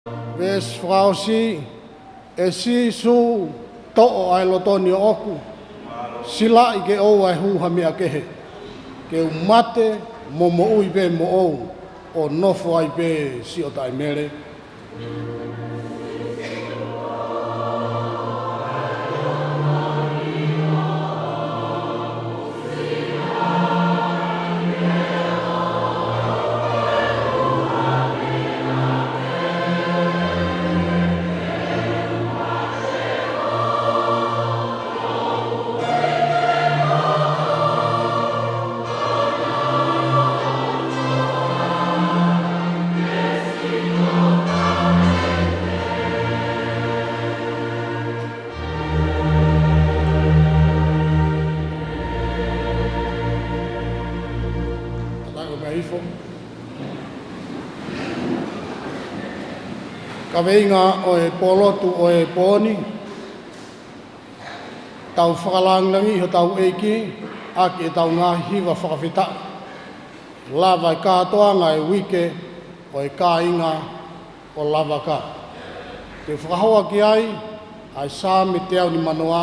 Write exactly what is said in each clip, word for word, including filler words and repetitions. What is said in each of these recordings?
Veesi fakaʻosi. ʻE Sīsū, toʻo ʻa e loto ni ʻoʻoku, silaʻi ke ʻoua ʻe hū ha meʻa kehe. Ke u mate mo moʻui pē moʻou, ʻo nofo ai pē siʻo taʻemele. Tau mea ifo. Kaveinga ʻo e pōlotu ʻo e pō ni. Tau fakalāngilangiʻi hotau ʻEiki ʻaki ʻetau ngaahi hiva fakafetaʻi. Lava e kātoanga e uike ʻo e kāinga ʻo Lavaka. Te u fakahoa ki ai ʻa e Saame teau nimanoa,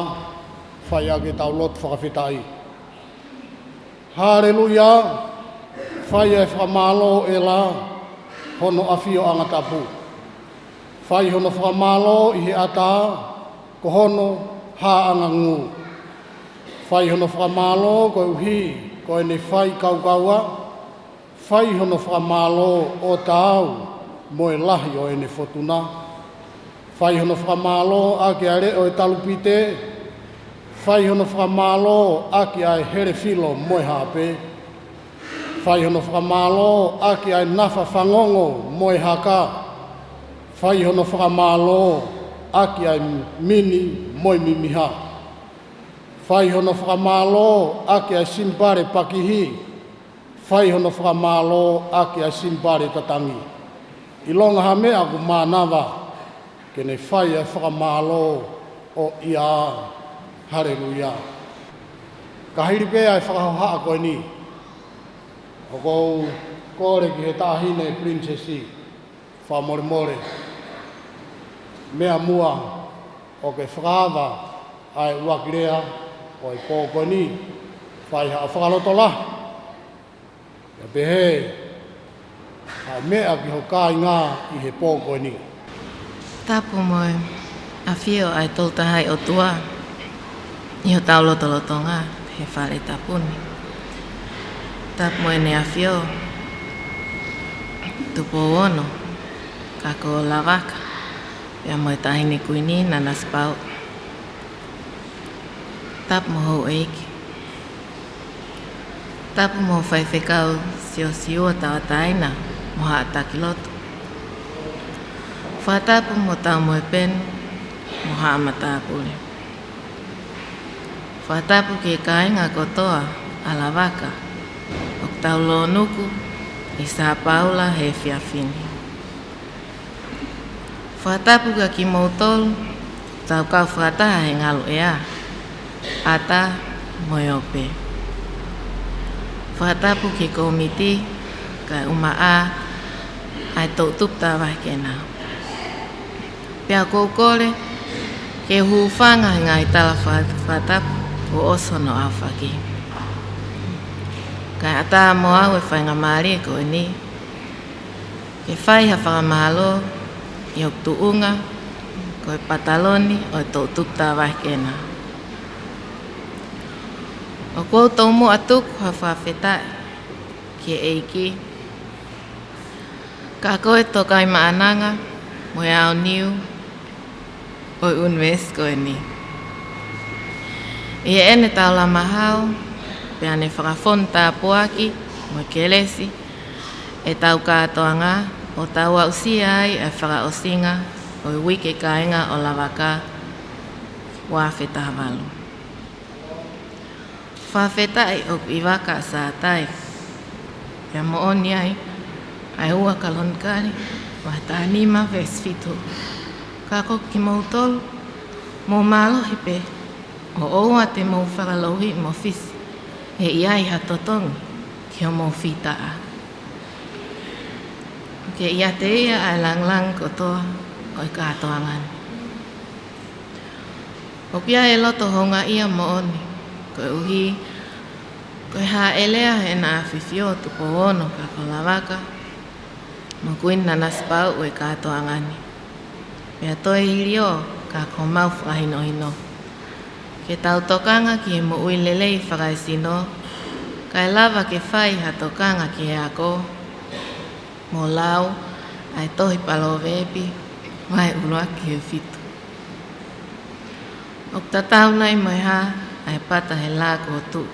fai ʻaki ʻetau lotu fakafetaʻi. Haleluia. Fai ʻa e fakamālō ʻEla, hono ʻafioʻanga tapu. Fai hono fakamālō ʻi he ʻatā, ko hono haʻangangū. Fai hono fakamālō koeʻuhi ko ʻene fai kaukaua. Fai hono fakamālō ʻo taau mo e lahi ʻo ʻene fotuna. Fai hono fakamālō ʻaki ʻa e leʻo ʻo e talupite. Fai hono fakamālō ʻaki ʻa e helefilo mo e haʻape. Fai hono fakamālō ʻaki ʻa e nafa fanongo mo e haka. Fai hono fakamālō ʻaki ʻa e mini mo e mimiha. Fai hono fakamālō ʻaki ʻa e simipale pakihi. Fai hono fakamālō ʻaki ʻa e simipale tatangi. ʻIlonga ha meʻa ʻoku mānava, ke ne fai ʻa e fakamālō ʻo ia. Haleluia. Ka hili pē ʻa e fakahohaʻa ko eni, ʻoku ou kole ki he Taʻahine Pilinisesi, fakamolemole, meʻa muʻa ʻo ke fakaava ʻa e ʻuluaki lea ʻo e pō ko eni, fai haʻo fakalotolahi, pea pehē ʻa e meʻa ki ho kāinga ʻi he pō ko eni. Tapu mo e ʻafio ʻa e Tolu Tahaʻi ʻOtua ʻi hotau lotolotonga he fale tapu ni. Tapu mo ʻEne ʻAfio, Tupou Ono, Kako ʻo Lavaka, pea mo e Taʻahine Kuini Nanasipauʻu. Tapu mo houʻeiki. Tapu mo Faifekau Siosiua Tauʻatāina mo haʻa taki lotu. Fakatapu mo Taumoepenu mo haʻa matāpule. Fakatapu ki he kāinga kotoa ʻa Lavaka ʻoku tau lōnuku ʻi Sā Paula he efiafi ni. Fakatapu kia kimoutolu ʻoku tau kau fakataha he ngaluʻea, ʻatā mo e ope. Fakatapu ki he kōmiti kae ʻumaʻā ʻa e toʻutupu tāvahekena. Pea ʻoku ou kole ke u hūfanga he ngaahi tala fa-, fakatapu kuo ʻosi hono ʻaofaki. Kae ʻatā mo au e faingamālie ko eni ke fai ha fakamālō ʻi hoku tuʻunga ko e pataloni ʻo e toʻutupu tāvahekena. ʻOku ou tomuʻa tuku ha fakafetaʻi ki he ʻEiki, ka ko e Tokaimaʻananga mo e Aoniu ʻo e ʻUnivēsi ko eni. ʻI heʻene taulama hao, pea ne fakafonu tāpuaki mo e kelesi ʻetau kātoanga, ʻo tau aʻusia ai ʻa e fakaʻosinga ʻo e Uike Kāinga ʻo Lavaka ua afe taha valu. Fakafetaʻi ʻoku ʻi vaka ʻa Sātai, pea moʻoni ai ʻa e ua Kalonikali vahe taha nima veesi fitu. Ka ko kimoutolu, mou mālohi pē, ʻo ʻoua te mou fakalouhiʻi mo fisi, he ʻe ʻi ai ha totongi ki homou fītaʻa. Ke ʻiate ia ʻa e lāngilangi kotoa ʻo e kātoanga ni. ʻOku ʻi ai e loto houngaʻia moʻoni, koeʻuhi ko e hāʻele ʻa Heʻene ʻAfio Tupou Ono Kakolavaka mo Kuini Nanasipauʻu ʻo e kātoanga ni. Pea toe hili ʻo ka ko homau fakahinohino ke tau tokanga ki he moʻui lelei fakaesino, kae lava ke fai ha tokanga ki he ako, mo lau ʻa e tohi Palovepi, vahe ʻuluaki ki he fitu. ʻOku tatau nai mo e hā ʻa e pata he lā kuo tuʻu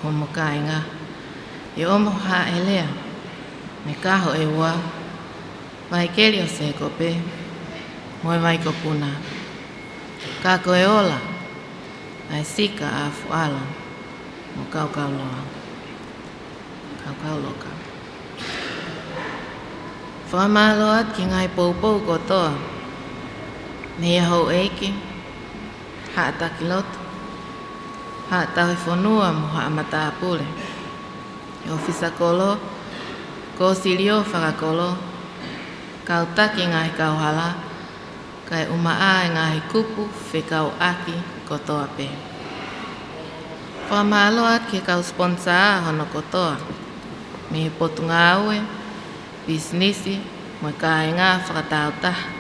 homo kāinga? ʻI homo hāʻele ʻa e kaho ʻe ua, Vaikeli ʻo Sēkope mo e Vaikopuna. Ka ko e ola ʻa e sika ʻa Fuʻalo mo Kaukauloa. Kaukauloka. Fakamālō atu ki he ngaahi poupou kotoa, mei he houʻeiki, haʻa taki lotu, haʻa tauhi fonua mo haʻa matāpule, ʻofisa kolo, kōsilio fakakolo, kau taki ngaahi kauhala, kae ʻumaʻā e ngaahi kupu fekauʻaki kotoa pē. Fakamālō atu ki he kau sponsor hono kotoa, mei he Potungāue, Pisinisi mo e Kāinga Fakatāutaha.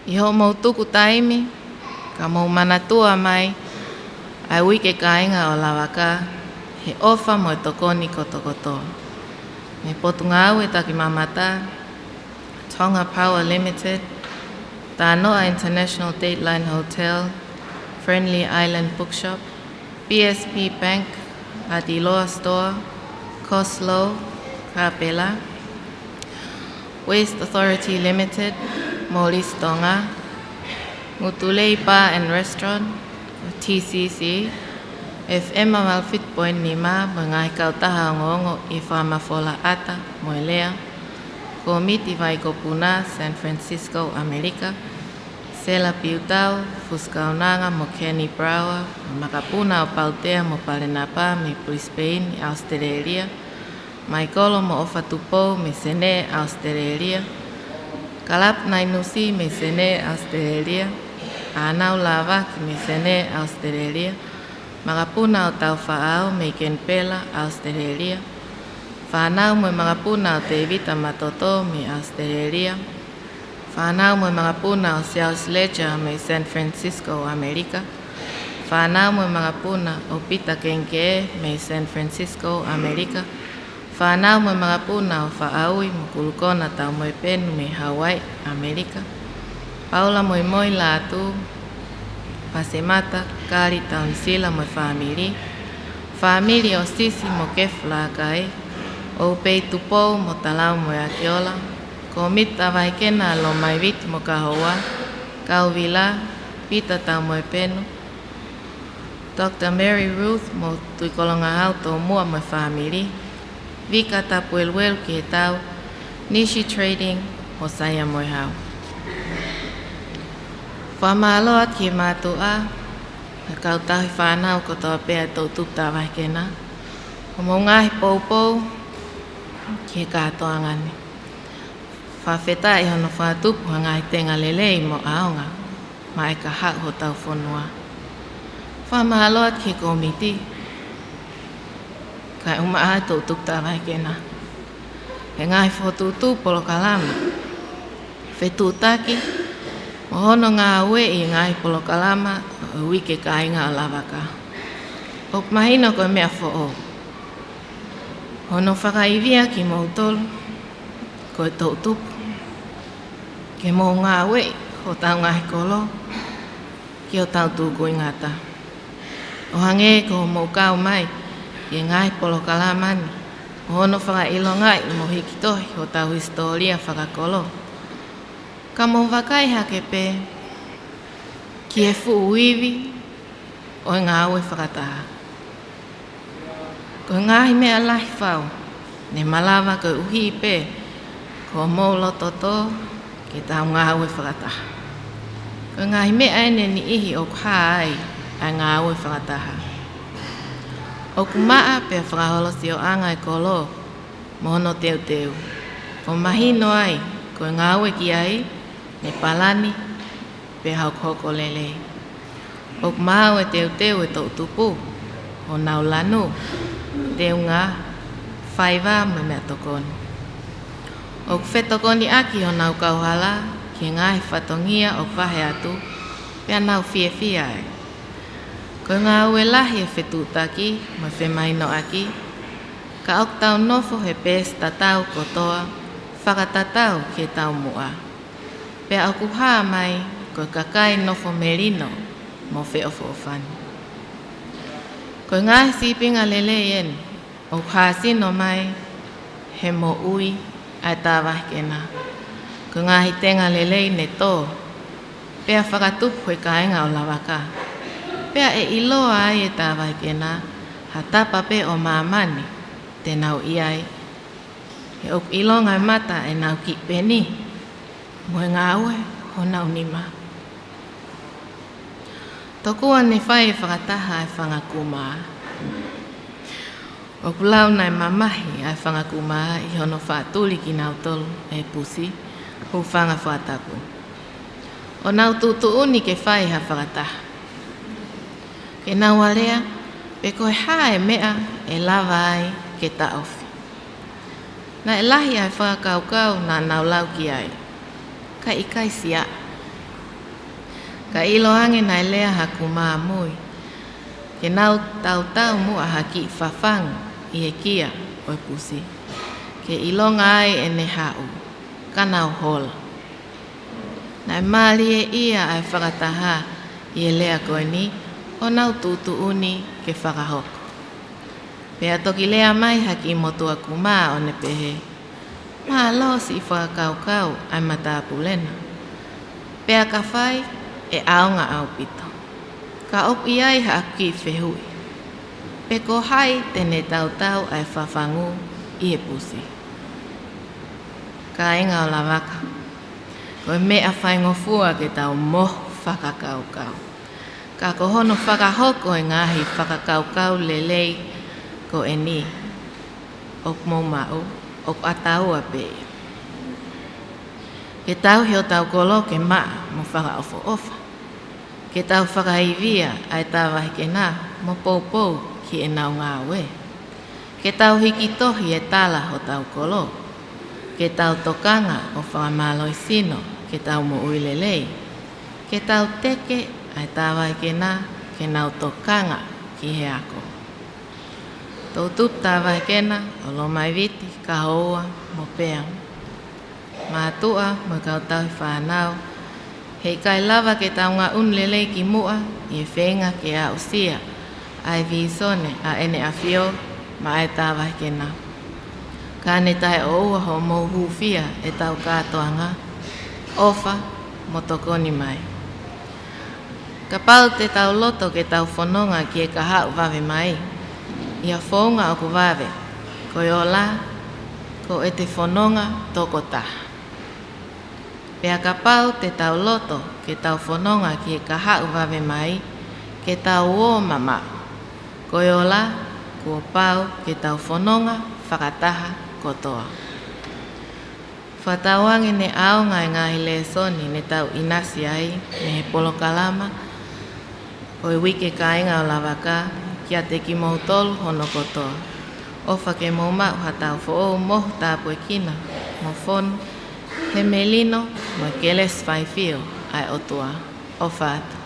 ʻI hoʻomou tuku taimi, ka mou manatua mai ʻa e Uike Kāinga ʻo Lavaka, he ʻofa mo e tokoni kotokotoa. Mei he Potungāue Takimamata, Tonga Power Limited, Tānoʻa International Dateline Hotel, Friendly Island Bookshop, B S P Bank, ʻAtiloa Store, Coslow, Kapela, Waste Authority Limited, Molisi Tonga, Mutulei Bar and Restaurant, T C C, F M valu fitu poini nima, mo e ngaahi kautaha ongoongo ʻi he fakamafola ʻata mo e lea, Kōmiti Vaikopuna, San Francisco, ʻAmelika, Sela Piutau, Fusi Kaunanga mo Kenny Brower, makapuna ʻo Pautea mo Palenapa mei Brisbane, ʻAositelēlia, Maikolo mo ʻOfa Tupou mei Senē, ʻAositelēlia, Kalapu Nainusi mei Senē, ʻAositelēlia, ʻĀnau Lāvaki mei Senē, ʻAositelēlia, makapuna ʻo Taufaʻāhau mei Kenipela, ʻAositelēlia, fānau mo e makapuna ʻo Tēvita Matoto mei ʻAositelēlia, fānau mo e makapuna ʻo Siaosi Leja mei San Francisco, ʻAmelika, fānau mo e makapuna ʻo Pita Kengikē mei San Francisco, ʻAmelika, fānau mo e makapuna ʻo Faʻaui mo Kulukona Taumoepenu mei Hawaii, ʻAmelika, Paula Moimoi Lātū, Pasemata Kali Taunisila mo e fāmili, fāmili ʻo Sisi mo Kefu Lakai, ʻOupei Tupou mo Talau mo e Akiola, Kōmiti Tavaikena Lomaiviti mo Kahoua, Kauvila, Pita Taumoepenu, Doctor Mary Ruth mo Tuʻikolongahau Toumua mo e fāmili, Vika Tapueluelu ki he Tau, Nishi Trading mo Saia mo e Hau. Fakamālō atu ki he mātuʻa, ʻa e kau tauhi fānau kotoa pē ʻa e Toʻutupu Tavaikena, hoʻomou ngaahi poupou ki he kātoanga ni. Fakafetaʻi hono fakatupu ha ngaahi tenga lelei mo ʻaonga maʻa e kahaʻu hotau fonua. Fakamālō atu ki he kōmiti, kae ʻumaʻā ʻa e Toʻutupu Tavaikena, he ngaahi fokotuʻutuʻu polokalama fetuʻutaki mo hono ngāueʻi e ngaahi polokalama ʻo e Uike Kāinga ʻo Lavaka. ʻOku mahino ko e meʻa foʻou hono fakaivia kimoutolu ko e toʻutupu ke mou ngāueʻi hotau ngaahi kolo ki hotau tūkuingata, ʻo hangē ko hoʻomou kau mai ki he ngaahi polokalama ni, ʻo hono fakaʻilongaʻi mo hiki tohi hotau hisitōlia fakakolo. Ka mou vakai hake pē ki he fuʻu ivi ʻo e ngāue fakataha. Ko e ngaahi meʻa lahi fau ne malava koeʻuhi pē ko hoʻomou loto tō ke tau ngāue fakataha. Ko e ngaahi meʻa ʻeni ʻe niʻihi ʻoku hā ai ʻa e ngāue fakataha. ʻOku maʻa pea fakaholo sioʻanga e kolo mo hono teuteu, ʻo mahino ai ko e ngāue ki ai ne palani pea hokohoko lelei. ʻOku maau e teuteu e toʻutupu, honau lanu, teunga, faiva mo e meʻatokoni. ʻOku fetokoniʻaki honau kauhala ki he ngaahi fatongia ʻoku vahe atu, pea nau fiefia ai. Ko e ngāue lahi e fetuʻutaki mo e femahinoʻaki, ka ʻoku tau nofo he peesi tatau kotoa, fakatatau ki he taumuʻa. Pea ʻoku hā mai ko e kakai nofo melino mo feʻofoʻofani. Ko e ngaahi sīpinga lelei eni ʻoku hāsino mai he moʻui ʻa e tāvahekena. Ko e ngaahi tenga lelei ne tō, pea fakatupu he kāinga ʻo Lavaka. Pea ʻe ʻiloa ai e tāvahekena ha tapa pē ʻo māmani te nau ʻi ai. He ʻoku ʻilonga e mata ʻenau kiʻi peni, mo e ngāue honau nima. Tokua ne fai e fakataha ʻa e fanga kumā. ʻOku lau naʻe mamahi ʻa e fanga kumā ʻi hono faʻa tuli kinautolu ʻe he pusi, hūfanga fakatapu. ʻO nau tuʻutuʻuni ke fai ha fakataha. Ke nau alea pe ko e hā e meʻa ʻe lava ai ke taʻofi. Naʻe lahi ʻa e fakakaukau naʻa nau lau ki ai, ka ʻikai siaʻa. Ka ʻiloange naʻe lea ha kumā mui, ke nau tautau muʻa ha kiʻi fafangu ʻi he kia ʻo e pusi, ke ʻilonga ai ʻene haʻu, ka nau hola. Naʻe mālieʻia ʻa e fakataha ʻi he lea ko eni, ʻo nau tuʻutuʻuni ke fakahoko. Pea toki lea mai ha kiʻi motuʻa kumā ʻo ne pehē, mālō siʻi fakakaukau ʻa e matāpule na. Pea ka fai, ʻe ʻaonga ʻaupito. Ka ʻoku ʻi ai haʻaku kiʻi fehuʻi. Pe ko hai te ne tautau ʻa e fafangu ʻi he pusi. Kāinga ʻo Lavaka, ko e meʻa faingofua ke tau mohu fakakaukau. Ka ko hono fakahoko e ngaahi fakakaukau lelei ko eni ʻoku mou maʻu, ʻoku ʻataua pē ia. Ke tauhi hotau kolo ke maʻa mo fakaʻofoʻofa. Ke tau fakaivia ʻa e tāvahekena mo poupou ki heʻenau ngāue. Ke tau hiki tohi e tala hotau kolo. Ke tau tokanga ʻo fakamālohisino ke tau moʻui lelei. Ke tau teke ʻa e tāvahekena ke nau tokanga ki he ako. Toʻutupu tāvahekena ʻo Lomaiviti, Kahoua mo Pea. Mātuʻa mo e kau tauhi fānau, heʻikai lava ke tau ngaʻunu lelei ki muʻa ʻi he feinga ke aʻusia ʻa e vīsone ʻa ʻEne ʻAfio maʻa e tāvahekena. Ka ne taʻeʻoua hoʻomou hūfia ʻetau kātoanga, ʻofa mo tokoni mai. Kapau te tau loto ke tau fononga ki he kahaʻu vave mai, ʻi ha founga ʻoku vave, ko e ola, ko ʻete fononga tokotaha. Pea kapau te tau loto ke tau fononga ki he kahaʻu vave mai, ke tau ō mamaʻo. Ko e ola, kuo pau ke tau fononga fakataha kotoa. Fakatauange ne ʻaonga e ngaahi lēsoni ne tau ʻinasi ai mei he polokalama ʻo e Uike Kāinga ʻo Lavaka kiate kimoutolu hono kotoa. ʻOfa ke mou maʻu haʻatau foʻou mohu tāpuekina mo fonu he melino mo e kelesi faifio ʻa e ʻOtua. ʻOfa atu.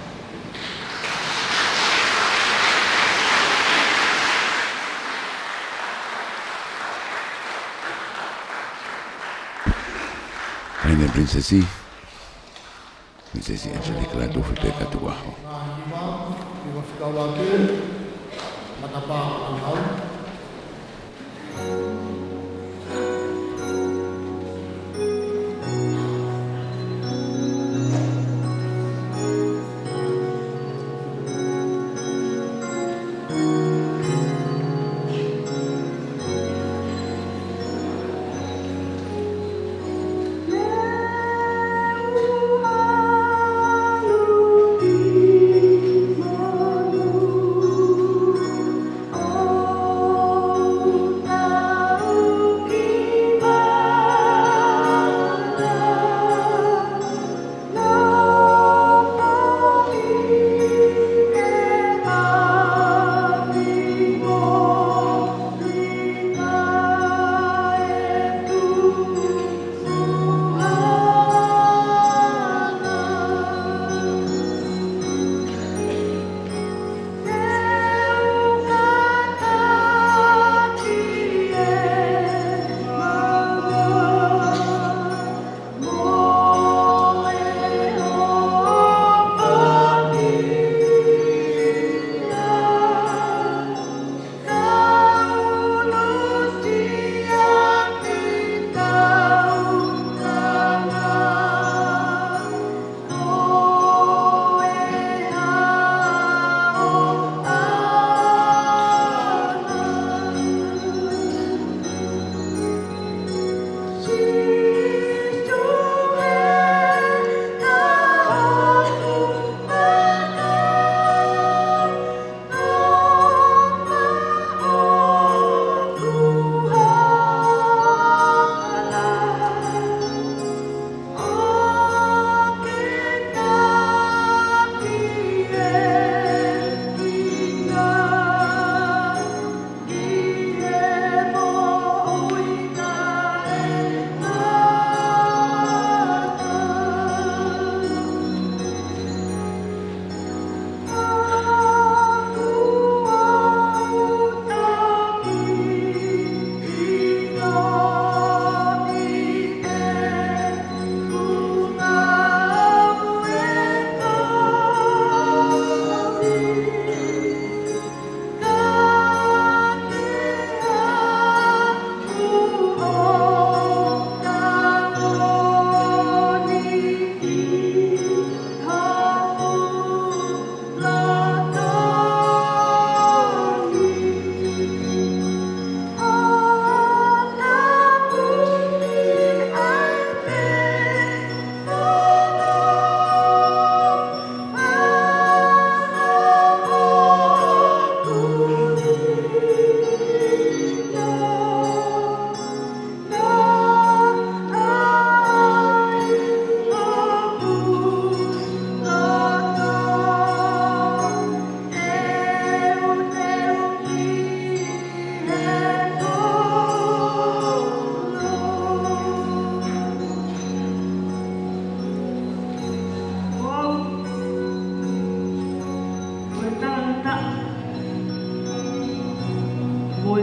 Haʻane Princess, Princess Angelica Latufi Pekatuaho.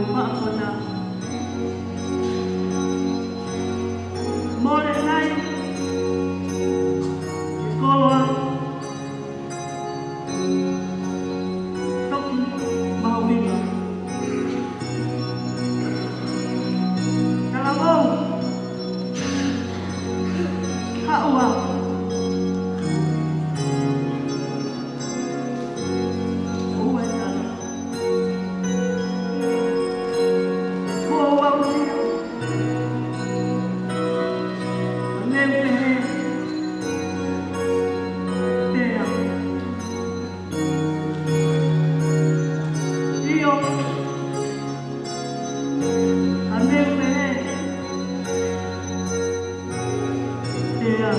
Mākona. Mole nai. Koloa. Toki mahuʻinga. Talavou. Haʻua. ʻOua ʻe tala. Kuo u aʻusia. Ka ne u pehē. Tea. ʻIo. Ka ne u pehē. Tea.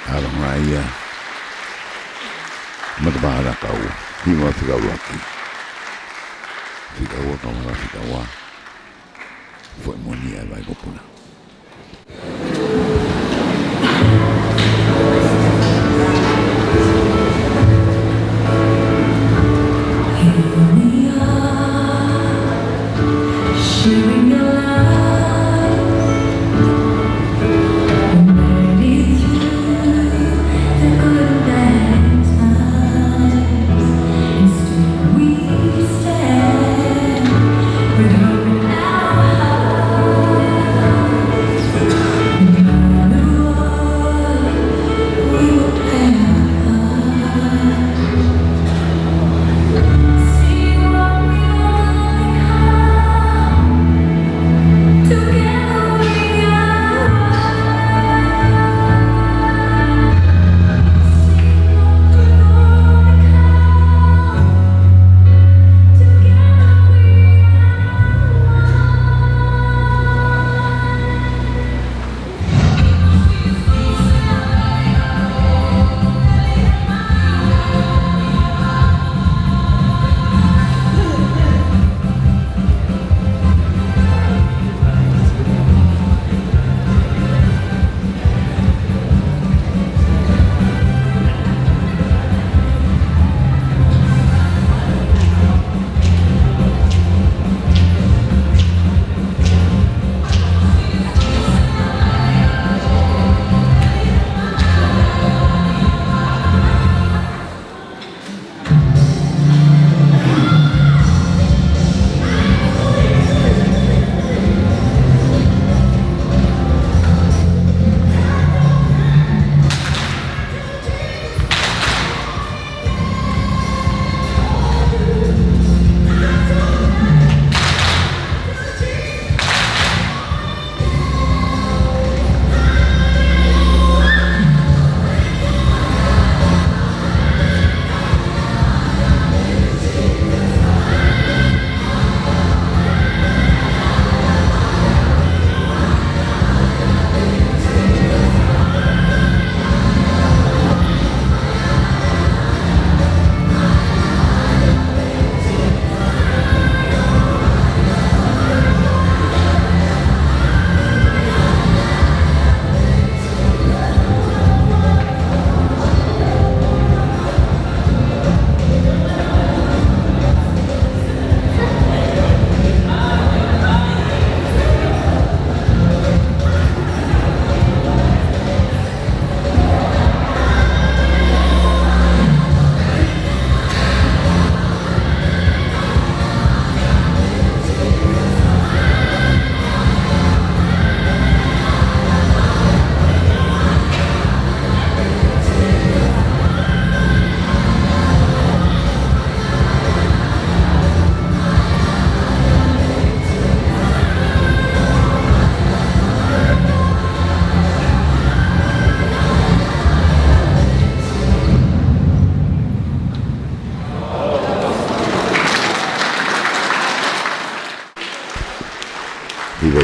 ʻAlo ngā ia. Matapā ʻa e kaua. Hiva fika ʻuluaki. Fika ua, kaumana fika ua. Foʻi moʻoni ʻa e vai ko puna.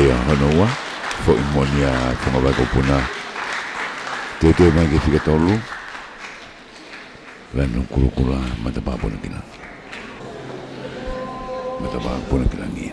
Ia, hono ua, foʻi moʻoni ʻa Fungavai ko Puna. Teuteu mai ki he fika tolu. Lanu Kulokula, Matapā Puna ki Langi. Matapā Puna ki Langi.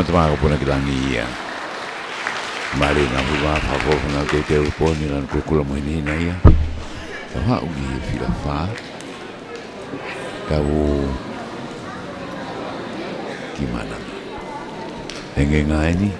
Mata mā ko puna ki langi ia. Mālie ngā huva, fafo na ko te uponi lanu kukula mo hinehina ia. Tau haʻu ki he fila fā. Tau ki mana. Henge ngā eni.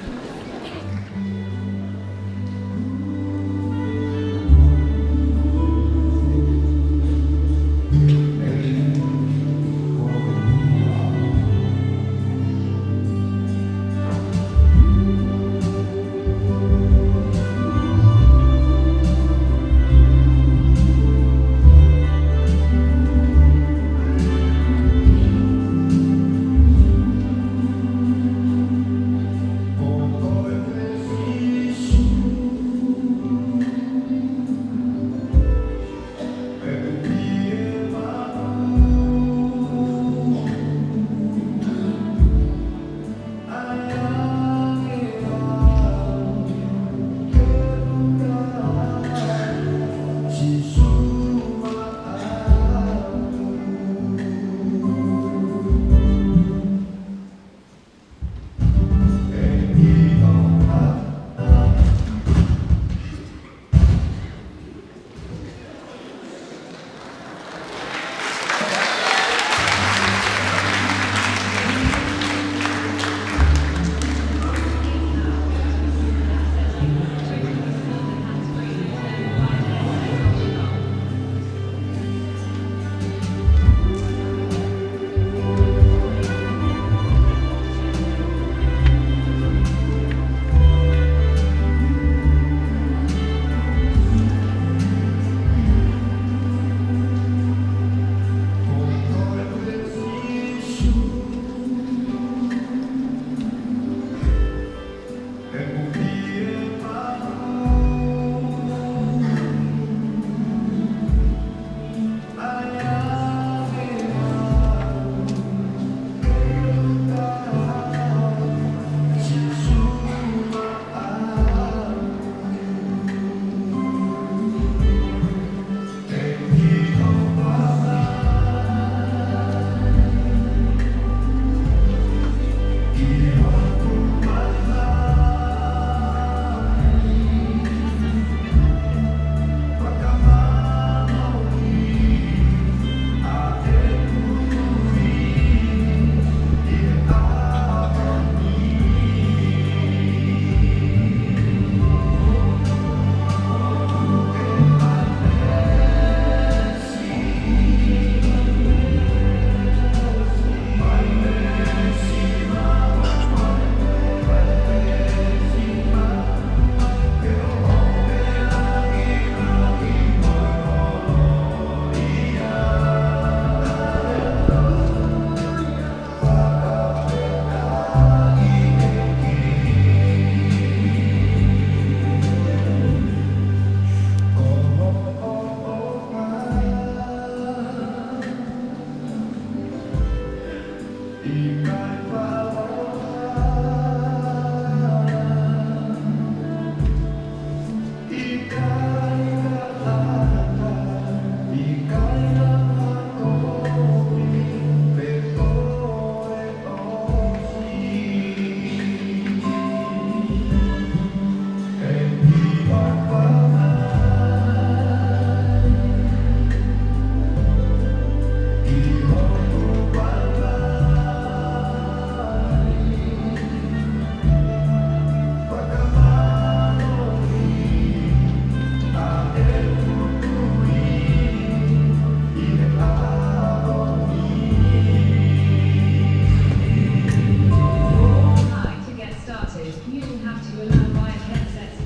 Hi, to get started, you will have to allow wired headsets.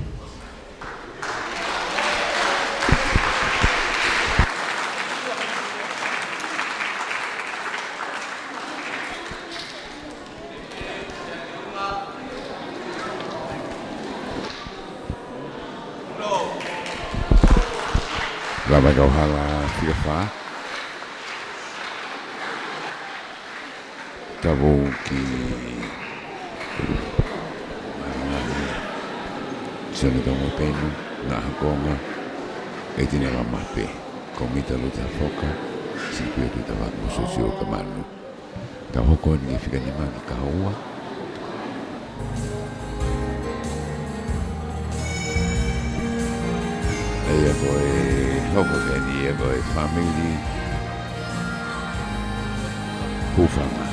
Lava e kauhala fika fā. Tau ki Marangamia. Sione Tongo Penu, Naha Konga, ʻEitini Lamape, Komita Luta Foka, Sipio Tuta Vak mo Sosio Kamanu. Tau hoko eni ki he fika nima ki he kahaʻu ua. ʻA ia ko e hoko eni ia ko e fāmili Hufanga.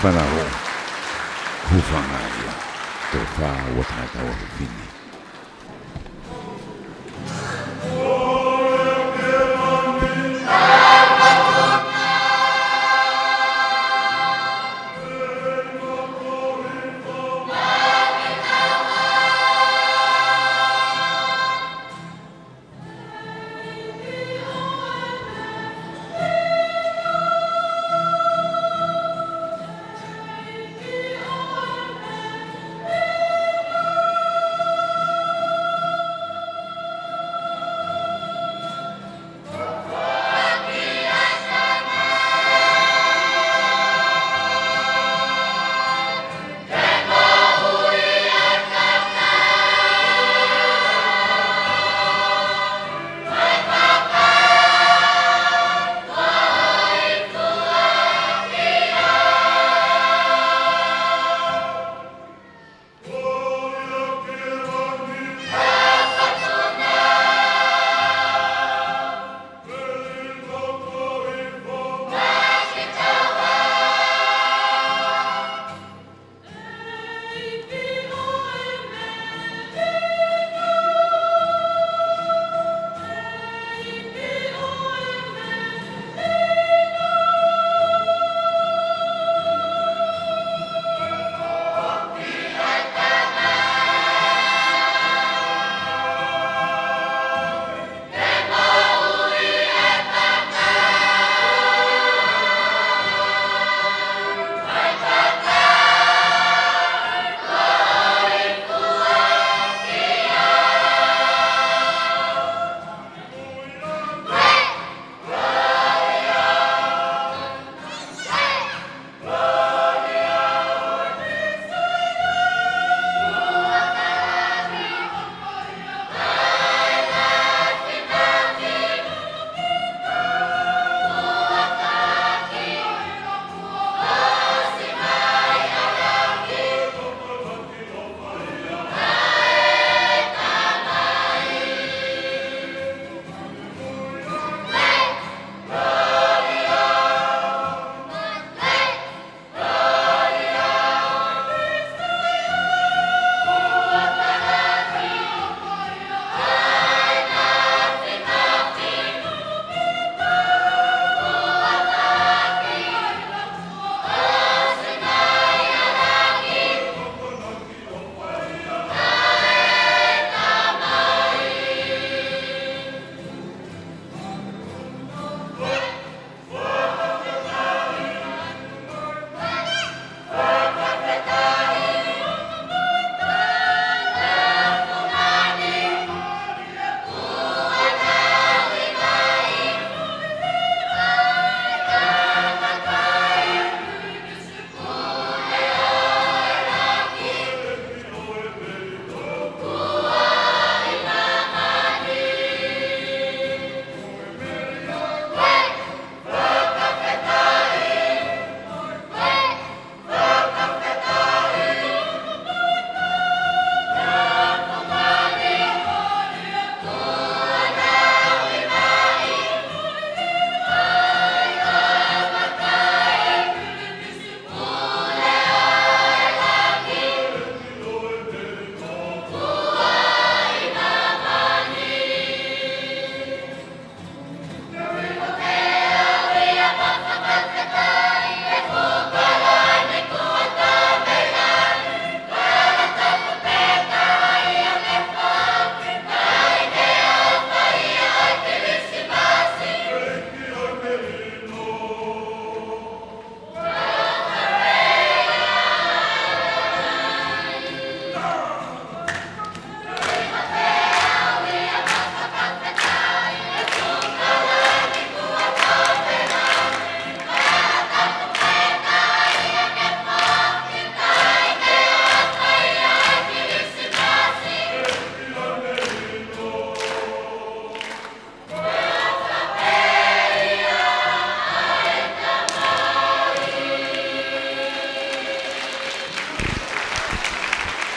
Fānau, hūfanga ia, toko fā ua tangata ua fefine.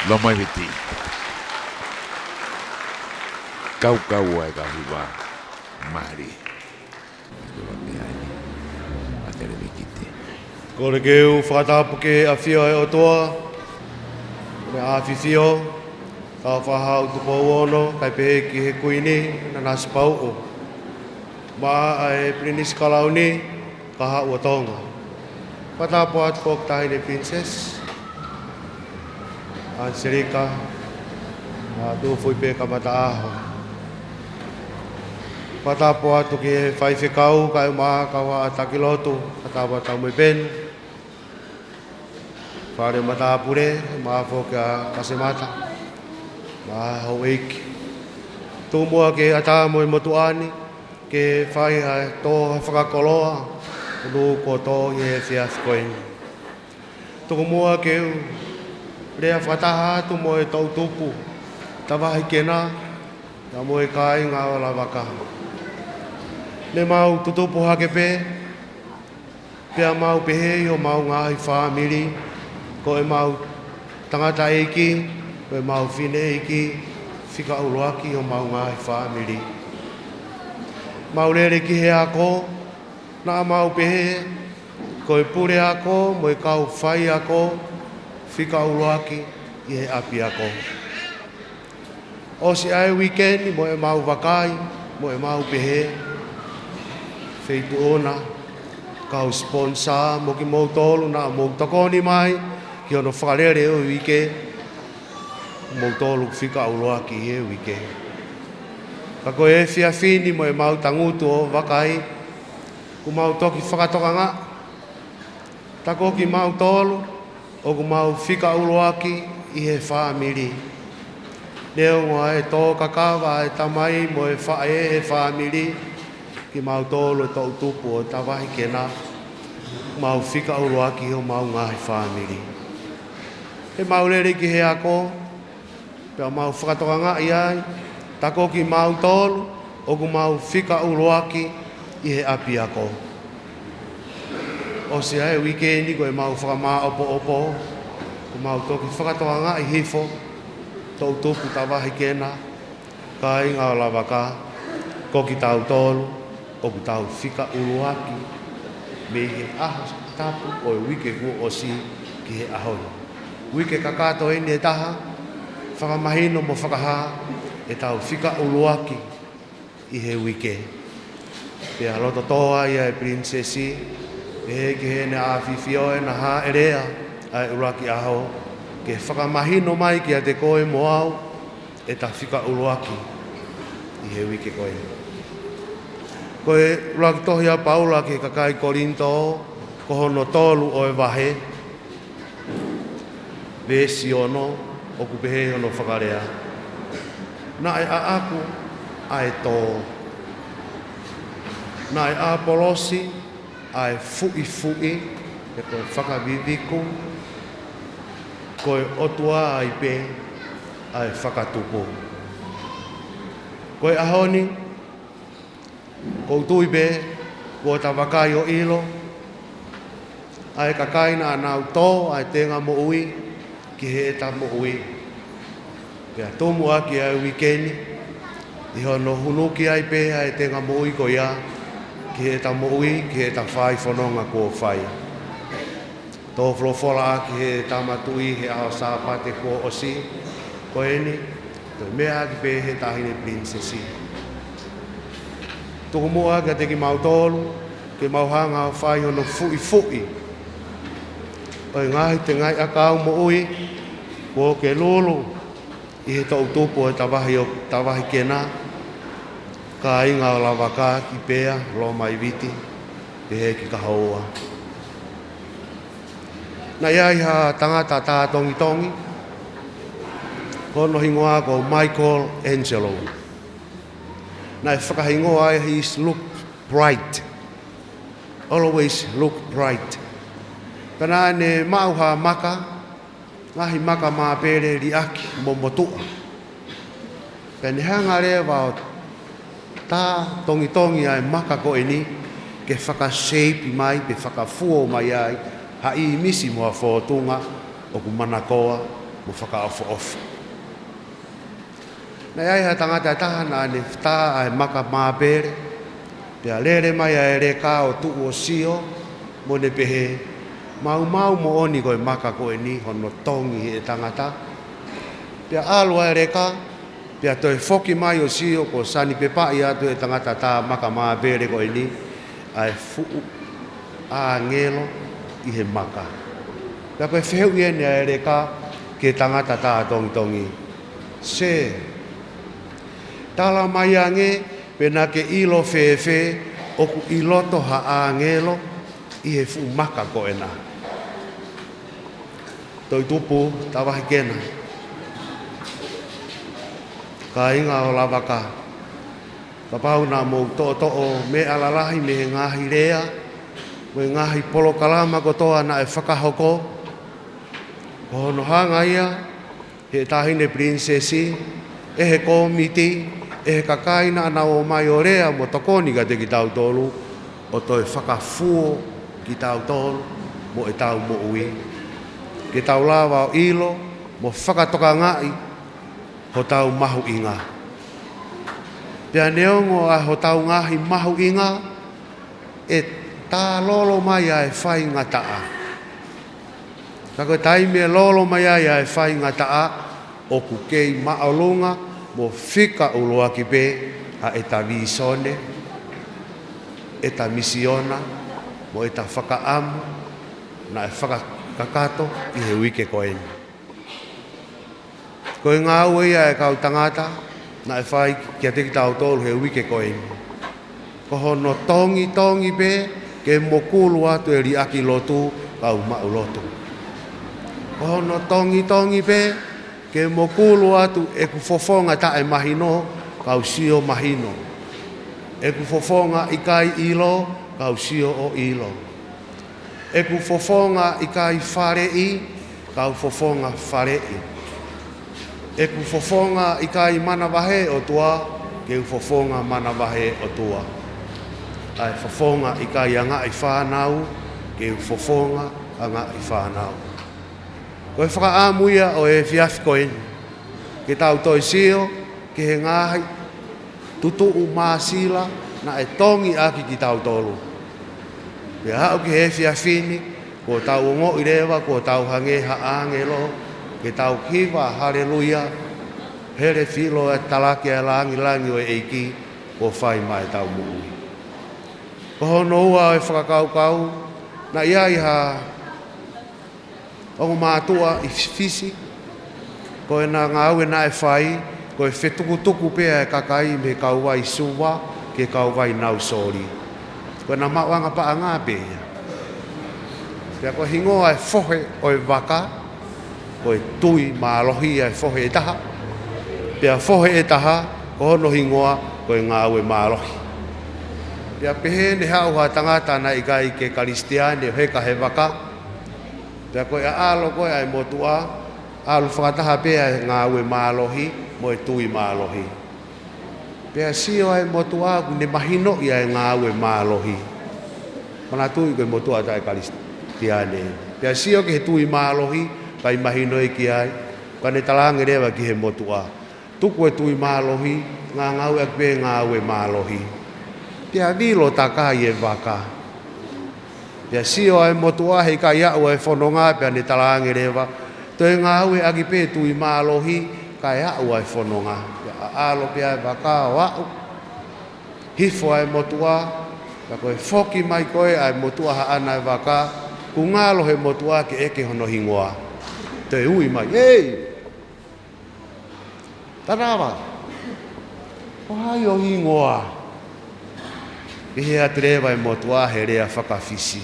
Loma e Viti. Kaukau ʻa e kau hiva. Mālie. Ko e pehē ni, ʻa Televīkiti. Kole ke u fakatapu ki he ʻafio ʻa e ʻOtua, ʻa e ʻAfifio, Tāufaʻāhau Tupou Ono, kae pehē ki he Kuini, Nanasipauʻu, maʻa e Pilinisi Kalauni, Kahaʻu ʻo Tonga. Fakatapu atu ki he Taʻahine Pilinisesi, ʻAniselika, ʻa Tufuipē Kamataʻaho. Fakatapu atu ki he faifekau, kae ʻumaʻā kau haʻa taki lotu, fakatapu atu mo e peni, fale matāpule, maʻa foki ʻa Kasemata, maʻa houʻeiki. Tuku muʻa ke ʻatā mo e motuʻa ni, ke fai ha tō ha fakakoloa, ʻo nū kuo tō ʻi he efiafi ko eni. Tuku muʻa ke u lea fakataha atu mo e toʻutupu Tavahi Kena, pea mo e kāinga ʻo Lavaka. Ne mau tutupu hake pē, pea mau pehē ʻi homau ngaahi fāmili, ko ʻemau tangataʻeiki, ko ʻemau fineʻeiki, fika ʻuluaki ʻi homau ngaahi fāmili. Mau lele ki he ako, naʻa mau pehē, ko e puleako mo e kau faiako, fika ʻuluaki ʻi he ʻapiako. ʻOsi ʻa e uike ni mo ʻemau vakai, mo ʻemau pehē, Feituʻu na, kau sponsor mo kimoutolu naʻa mou tokoni mai ki hono fakalele ʻo e uike, moutolu fika ʻuluaki he uike. Ka ko e efiafi ni mo ʻemau tangutu ʻo vakai, kuo mau toki fakatokangaʻi, tā ko kimautolu ʻoku mau fika ʻuluaki ʻi he fāmili. Neongo ʻa e tō kakava ʻa e tamai mo e faʻē he fāmili, kimautolu e toʻutupu ʻo Tavahi Kena, mau fika ʻuluaki ʻi homau ngaahi fāmili. He mau lele ki he ako, pea mau fakatokangaʻi ai, tā ko kimautolu ʻoku mau fika ʻuluaki ʻi he ʻapiako. ʻOsi ʻa e uike ni ko ʻemau fakamāʻopoʻopo, kuo mau toki fakatokangaʻi hifo, toʻutupu Tavahi Kena, kāinga ʻo Lavaka, ko kitautolu ʻoku tau fika ʻuluaki mei he ʻaho tapu ʻo e uike kuo ʻosi ki he ʻaho ni. Uike kakato eni ʻe taha, fakamahino mo fakahā ʻetau fika ʻuluaki ʻi he uike. Pea loto tō ai ʻa e Pilinisesi, pehē ki heʻene ʻAfifio ʻena hāʻelea ʻa e ʻuluaki ʻaho, ke fakamahino mai kiate koe mo au, ʻeta fika ʻuluaki ʻi he uike ko eni. Ko e ʻuluaki tohi ʻa Paula ki he kakai Kolinitō, ko hono tolu ʻo e vahe, veesi ono, ʻoku pehē hono fakalea: Naʻe ʻaʻaku ʻa e tō. Naʻe ʻa ʻApolosi ʻa e fuʻifuʻi, pe ko e fakaviviku, ko e ʻOtua ai pē ʻa e fakatupu. Ko e ʻaho ni, ʻoku ou tui pē, kuo ta vakai ʻo ʻilo, ʻa e kakai naʻa nau tō ʻa e tenga moʻui ki heʻeta moʻui. Pea tomuʻa ki he uike ni, ʻi hono hunuki ai pē ʻa e tenga moʻui ko ia, ki heʻeta moʻui, ki heʻeta fai fononga kuo fai. Tō folofola ʻaki ʻe he Tama Tuʻi he ʻaho Sāpate kuo ʻosi ko eni, toe meʻa ʻaki pē ʻe he Taʻahine Pilinisesi. Tuku muʻa kiate kimautolu, ke mau hanga ʻo fai hono fuʻifuʻi ʻo e ngaahi tengaʻi ʻakau moʻui, kuo ke lulu ʻi he toʻutupu ʻo e Tavahi ʻo, Tavahi Kena, kāinga ʻo Lavaka ki Pea, Lomaiviti, pehē ki Kahoua. Naʻe ʻi ai ha tangata tā tongitongi, ko hono hingoa ko Michael Angelo. Naʻe fakahingoa ai his look bright. Always look bright. Pea naʻa ne maʻu ha maka, ngaahi maka māpele liʻaki mo motuʻa. Pea ne hanga leva ʻo tā tongitongi ʻa e maka ko eni ke fakaseipi mai, pe fakafuo mai ai ha ʻīmisi mo ha fōtunga ʻoku manakoa mo fakaʻofoʻofa. Naʻe ʻi ai ha tangata ʻe taha naʻa ne tā ʻa e maka māpele, pea lele mai ʻa e leka ʻo tuʻu ʻo sio, mo ne pehē, Maumau moʻoni ko e maka ko eni hono tongi ʻe he tangata. Pea ʻalu ʻa e leka, pea toe foki mai ʻo sio kuo sanipepaʻi atu ʻe he tangata tā maka māpele ko eni ʻa e fuʻu ʻāngelo ʻi he maka. Pea ko e fehuʻi eni ʻa e leka ki he tangata tā tongitongi. Sē, tala mai ange pe naʻa ke ʻilo fēfē ʻoku ʻi loto ha ʻāngelo ʻi he fuʻu maka ko ena. Toʻi tupu, Tavahi Kena, kāinga ʻo Lavaka, kapau naʻa mou toʻotoʻo meʻa lalahi mei he ngaahi lea mo e ngaahi polokalama kotoa naʻe fakahoko, ko hono hanga ia ʻe he Taʻahine Pilinisesi, ʻe he kōmiti, ʻe he kakai naʻa nau ō mai ʻo lea mo tokoni kiate kitautolu, ʻo toe fakafuo kitautolu mo ʻetau moʻui, ke tau lava ʻo ʻilo mo fakatokangaʻi hotau mahuʻinga. Pea neongo ʻa hotau ngaahi mahuʻinga, ʻe tā lolo mai ʻa e faingataʻa. Ka ko e taimi ʻe lolo mai ai ʻa e faingataʻa, ʻoku kei māʻolunga mo fika ʻuluaki pē ʻa ʻeta vīsone, ʻeta misiona, mo ʻeta fakaʻamu naʻe fakakakato ʻi he uike ko eni. Ko e ngāue ia ʻa e kau tangata naʻe fai kiate kitautolu he uike ko eni. Ko hono tongitongi pē ke mokulu atu e liʻaki lotu kau maʻu lotu. Ko hono tongitongi pē ke mokulu atu ʻeku fofonga taʻemahino kau sio mahino. ʻEku fofonga ʻikai ʻilo kau sio ʻo ʻilo. ʻEku fofonga ʻikai faleʻi kau fofonga faleʻi. ʻEku fofonga ʻikai manavahē ʻOtua ke u fofonga manavahē ʻOtua. ʻA e fofonga ʻikai angaʻi fānau ke u fofonga angaʻi fānau. Ko e fakaʻamu ia ʻo e efiafi ko eni, ke tau toe sio ki he ngaahi tutuʻu māsila naʻe tongi ʻaki kitautolu. Pea aʻu ki he efiafi ni, kuo tau ongoʻi leva kuo tau hangē ha ʻāngelo, ke tau hiva haleluia, hele filo e talaki ʻa e langilangi ʻo e ʻEiki kuo fai mai ʻetau moʻui. Ko hono ua ʻo e fakakaukau, naʻe ʻi ai ha ongo mātuʻa ʻi Fisi, ko ʻena ngāue naʻe fai, ko e fetukutuku pē ʻa e kakai mei he kauvai Suva ki he kauvai Nausori. Ko ʻena maʻuʻanga paʻanga pē ia. Pea ko e hingoa e fohe ʻo e vaka, ko e Tui Mālohi ʻa e fohe ʻe taha. Pea fohe ʻe taha, ko hono hingoa ko e Ngāue Mālohi. Pea pehē ne haʻu ha tangata naʻe ʻikai ke Kalisitiane ʻo heka he vaka. Pea ko e ʻaʻalo ko ē ʻa e motuʻa, ʻalu fakataha pē ʻa e Ngāue Mālohi mo e Tui Mālohi. Pea sio ʻa e motuʻa ʻoku ne mahinoʻi ʻa e Ngāue Mālohi. Manatuʻi ko e motuʻa taʻe Kalisitiane. Pea sio ki he Tui Mālohi, ʻikai mahinoʻi ki ai, ka ne talaange leva ki he motuʻa, tuku e Tui Mālohi, ngāngāueʻaki pē Ngāue Mālohi. Pea vilo takai e vaka. Pea sio ʻa e motuʻa heʻikai aʻu ʻa e fononga, pea ne talaange leva, toe ngāueʻaki pē Tui Mālohi, kae aʻu ʻa e fononga. Pea ʻaʻalo pē ʻa e vaka ʻo aʻu. Hifo ʻa e motuʻa, pea ko e foki mai ko ē ʻa e motuʻa haʻana e vaka, kuo ngalo he motuʻa ke ʻeke hono hingoa. Toe ui mai, "Ei! Tarava, ko hai ho hingoa?" Pehē atu leva e motuʻa he lea faka-Fisi,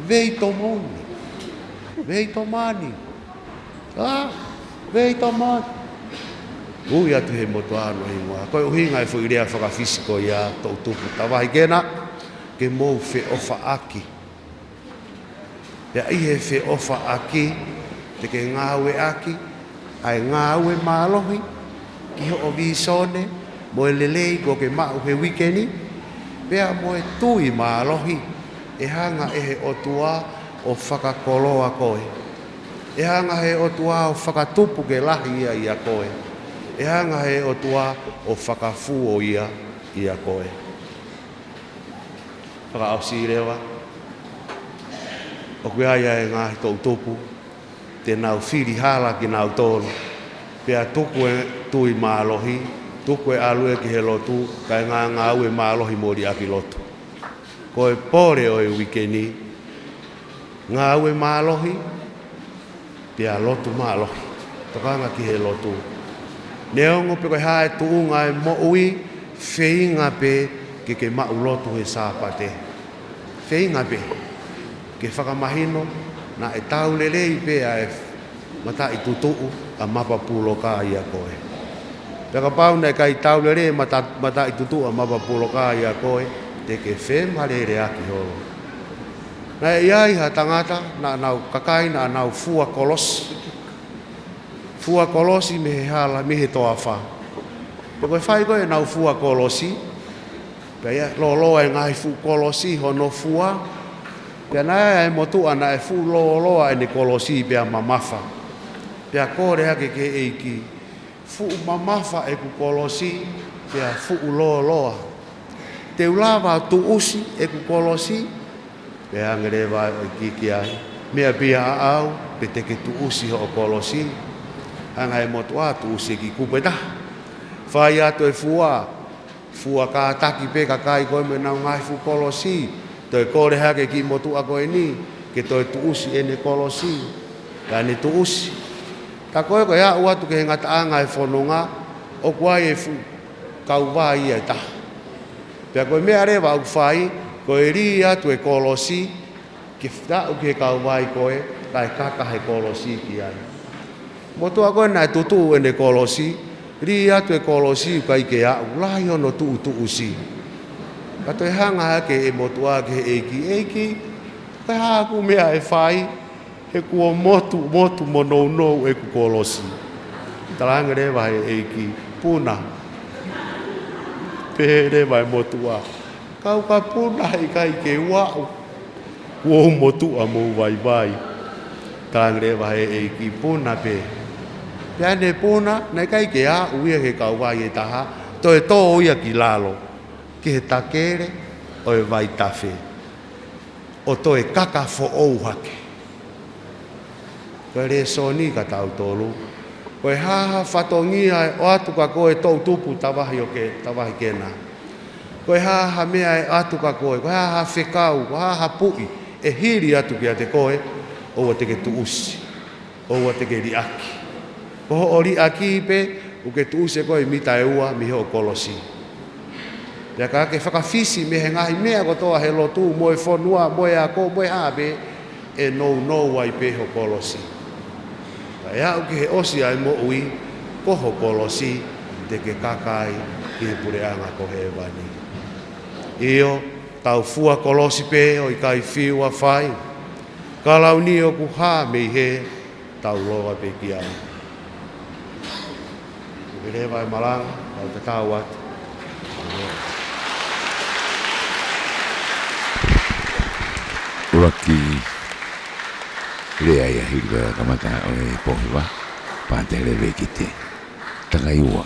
"Veitomoni, Veitomani, ʻa, Veitomoni." Ui atu he motuʻa hono hingoa. Ko e ʻuhinga e foʻi lea faka-Fisi ko ia, toʻu tupu, Tavahi Kena, ke mou feʻofaʻaki. Pea ʻi he feʻofaʻaki, te ke ngāueʻaki ʻa e Ngāue Mālohi ki hoʻo vīsone mo e lelei kuo ke maʻu he uike ni, pea mo e Tui Mālohi, ʻe hanga ʻe he ʻOtua ʻo fakakoloa koe. ʻE hanga ʻe he ʻOtua ʻo fakatupu ke lahi ia ʻia koe. ʻE hanga ʻe he ʻOtua ʻo fakafuo ia ʻia koe. Fakaʻosi leva. ʻOku ʻi ai ʻa e ngaahi toʻutupu te nau fili hala kinautolu, pea tuku e tui mālohi, tuku e ʻalu ē ki he lotu, kae ngāngāue mālohi mo liʻaki lotu. Ko e pole ʻo e uike ni, ngāue mālohi, pea lotu mālohi. Tokanga ki he lotu. Neongo pe ko e hā e tuʻunga e moʻui, feinga pē ke ke maʻu lotu he Sāpate. Feinga pē ke fakamahino naʻe taulelei pē ʻa e mataʻitutuʻu ʻa Mapapuloka ʻia koe. Pea kapau naʻe ʻikai taulelei mata-, mataʻitutuʻu ʻa Mapapuloka ʻia koe, te ke femaleleaki holo. Naʻe ʻi ai ha tangata, naʻa nau kakai, naʻa nau fua kolosi. Fua kolosi mei he hala, mei he toafa. Pea ko e fai ko ē ʻenau fua kolosi, pea ʻi ai lōloa e ngaahi fuʻu kolosi hono fua. Pea naʻe ʻi ai e motuʻa naʻe fuʻu lōloa ʻene kolosi pea mamafa. Pea kole hake ki he ʻEiki, fuʻu mamafa ʻeku kolosi, pea fuʻu lōloa. Te u lava ʻo tuʻusi ʻeku kolosi? Pea hanga leva ʻo ʻeke ki ai, meʻa pē ia ʻaʻau, pe te ke tuʻusi hoʻo kolosi? Hanga ʻe he motuʻa ʻo tuʻusi e kiʻi kupu ʻe taha. Fai atu e fua, fua kātaki pē kakai ko ē mo ʻenau ngaahi fuʻu kolosi, toe kole hake e kiʻi motuʻa ko eni ke toe tuʻusi ʻene kolosi. Pea ne tuʻusi. Ka ko ē ko e aʻu atu ki he ngataʻanga e fononga, ʻoku ʻi ai e fuʻu kauvai ia ʻe taha. Pea ko e meʻa leva ʻoku fai, ko e lī atu e kolosi, ke aʻu ki he kauvai ko ē, kae kaka he kolosi ki ai. Motuʻa ko ē naʻe tutuʻu ʻene kolosi, lī atu e kolosi ʻoku ʻikai ke aʻu, lahi hono tuʻutuʻusi. Ka toe hanga hake e motuʻa ki he ʻEiki, ʻEiki, ko e hā ʻeku meʻa ʻe fai, he kuo motu, motu mo nounou ʻeku kolosi? Talaange leva he ʻEiki, puna. Pehē leva e motuʻa, kau ka puna heʻikai ke u aʻu, kuo u motuʻa mo u vaivai. Talaange leva he ʻEiki, puna pē. Pea ne puna, naʻe ʻikai ke aʻu ia ki he kauvai ʻe taha, toe tō ia ki lalo, ki he takele ʻo e vaitafe, ʻo toe kaka foʻou hake. Ko e lēsoni kia tautolu, ko e hā ha fatongia ʻe ʻoatu kia koe, toʻutupu, tavahi ʻo ke, tavahi Kena? Ko e hā ha meʻa ʻe ʻoatu kia koe, ko e hā ha fekau, ko e hā ha puʻi ʻe hili atu kiate koe, ʻoua te ke tuʻusi, ʻoua te ke liʻaki? Ko hoʻo liʻaki pē, ʻoku ke tuʻusi ʻe koe e mita ʻe ua mei hoʻo kolosi. Pea ka ke fakafisi mei he ngaahi meʻa kotoa he lotu, mo e fonua, mo e ako, mo e hā pē, ʻe nounou ai pē ho kolosi. Ka ʻe aʻu ki he ʻosi ʻa e moʻui, ko ho kolosi te ke kaka ai ki he puleʻanga ko hēvani. ʻIo, tau fua kolosi pē ʻo ʻikai fiu ʻa fai. Ka launi ʻoku hā mei hē, tau lava pē ki ai. Pea leva e malanga, tau tatau atu. ʻUluaki lea ia hili ko e kamata ʻo e pōhiva, Pātele Vekite. Takai ua.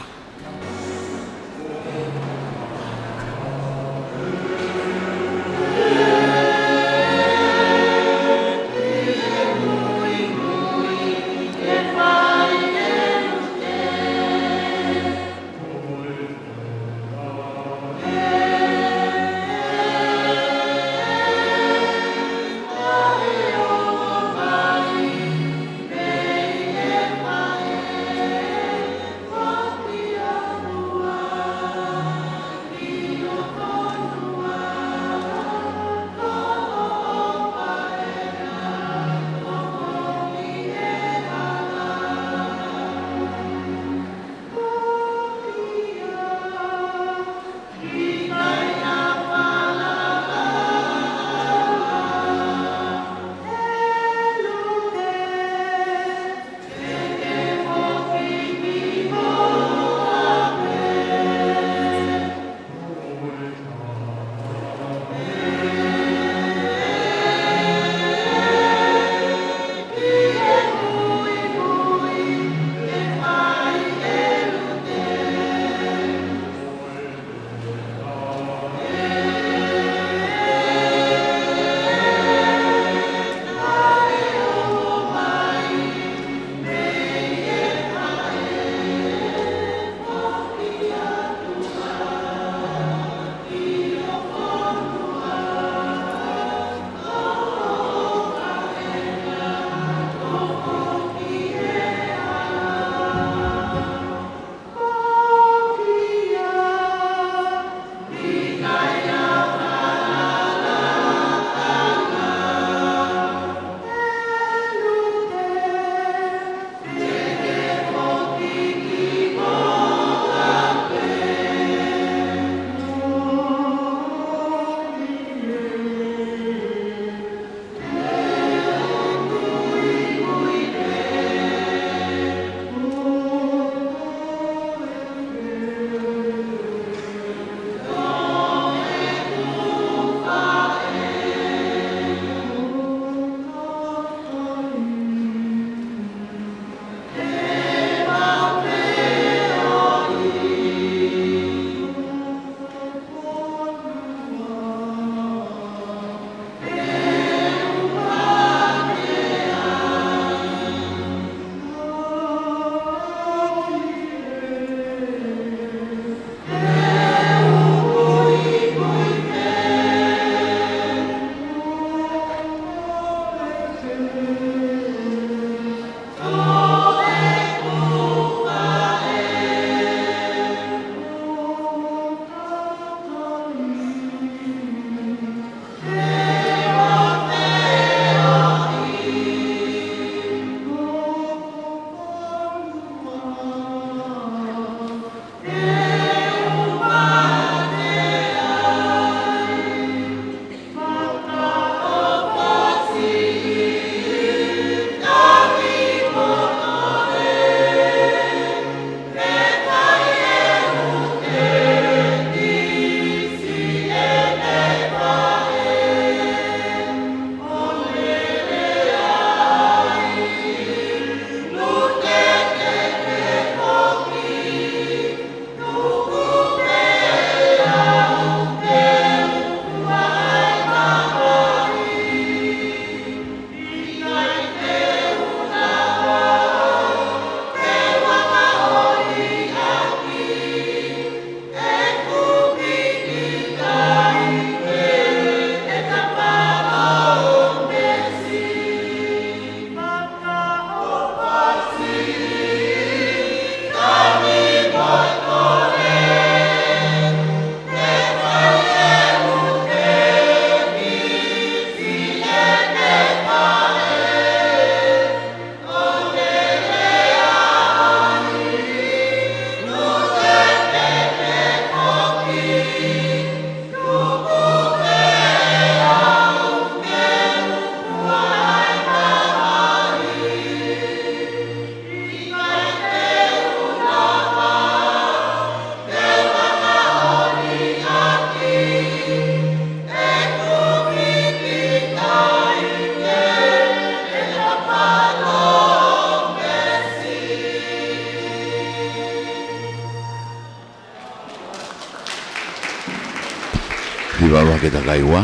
Hiva ʻuluaki, takai ua,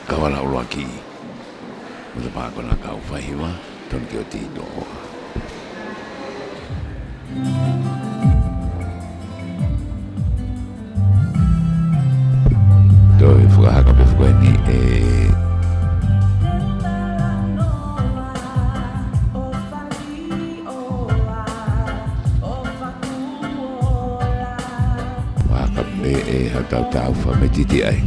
kau ala ʻuluaki. Mo e pā kona kau fai hiva, tonu ki ʻo tito. Toe fakahaka pē fuka eni ē. Fakahaka pē ē, ha tau tau fakametiti ai.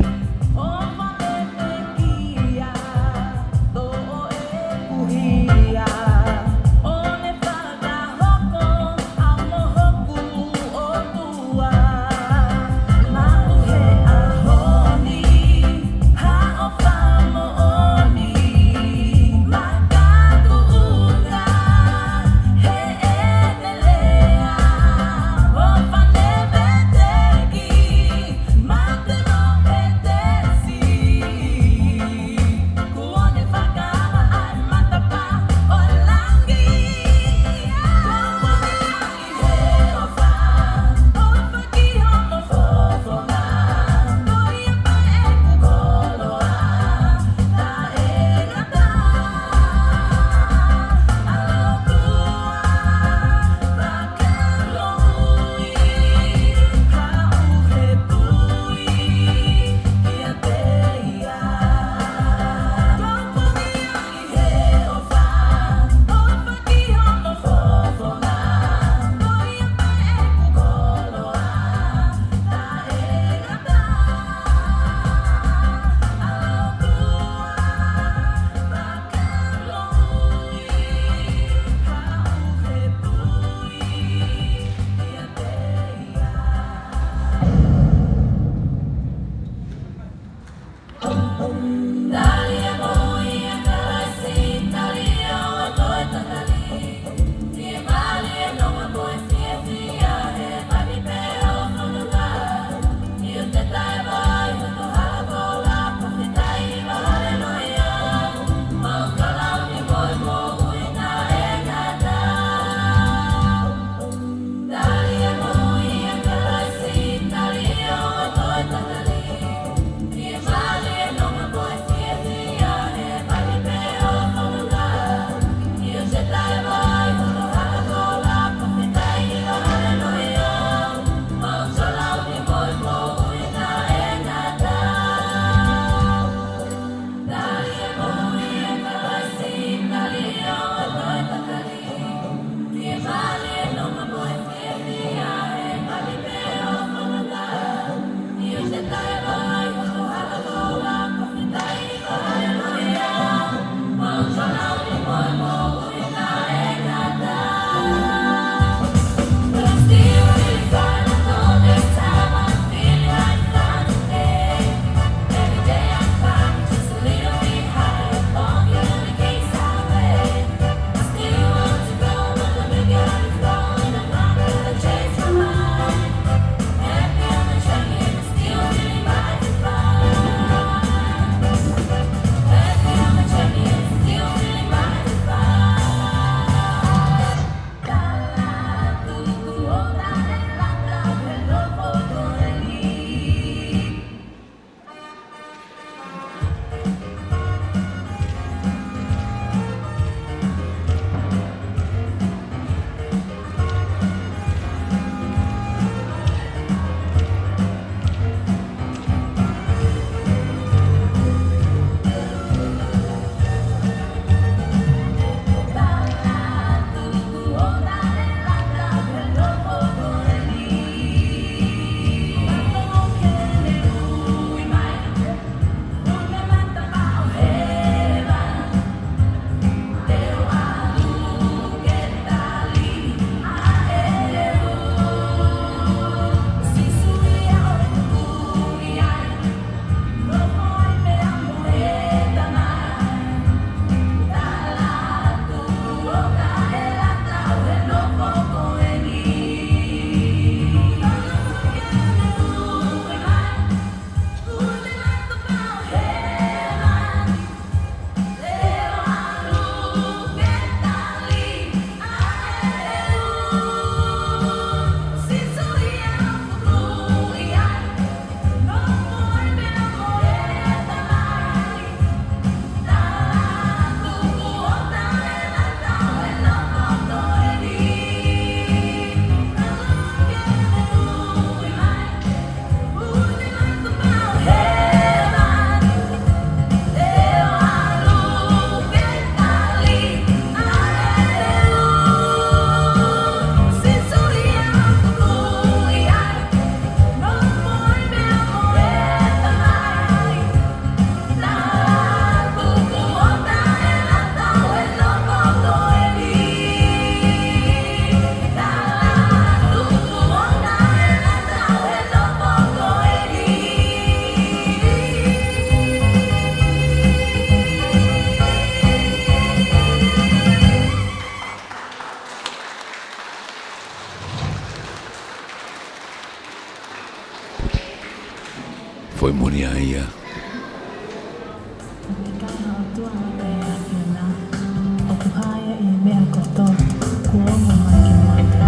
Foʻi muli ʻa ia. ʻOku ʻikai ha ʻOtua ʻi he ʻAfiona, ʻoku hā ia ʻi he meʻa kotoa, kuo ongo mai ki muʻa pē.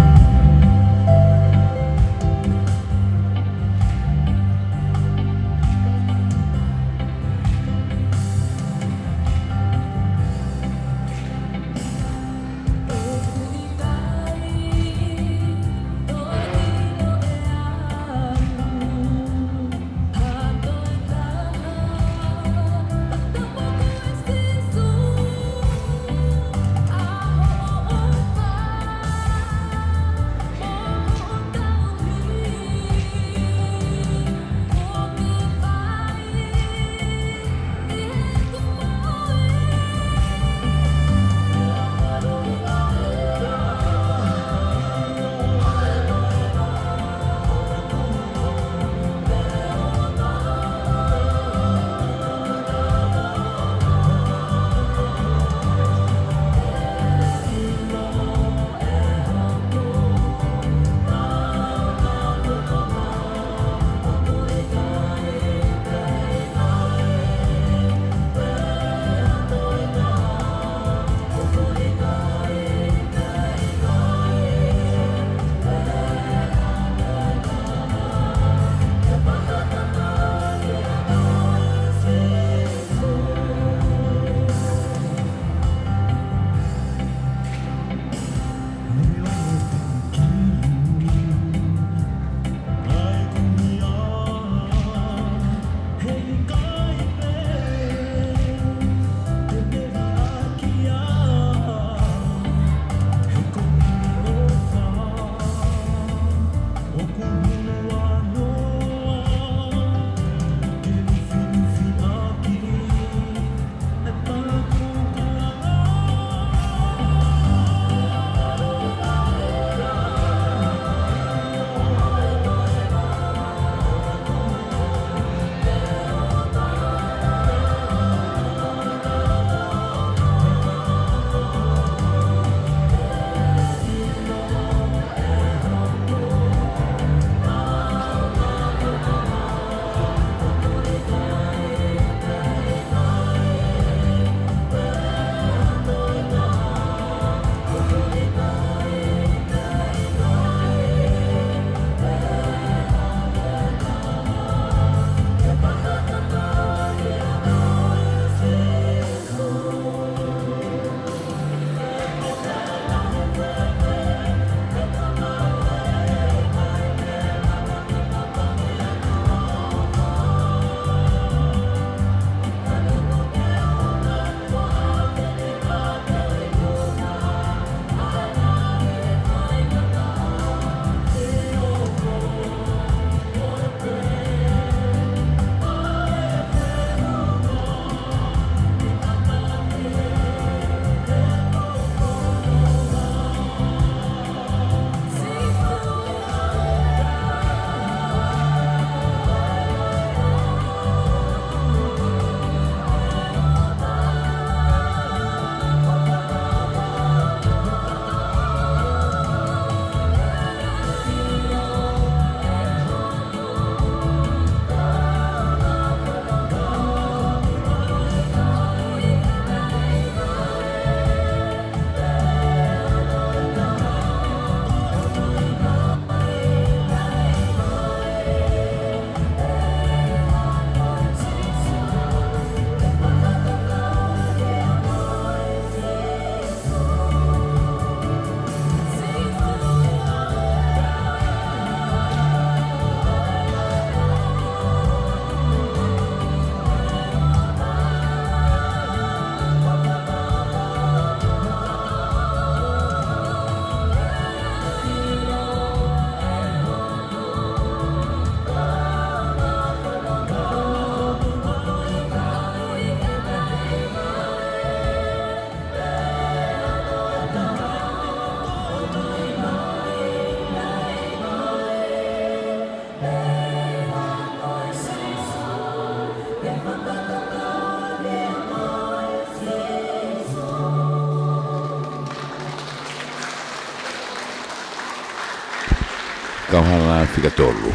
Kauhala fika tolu.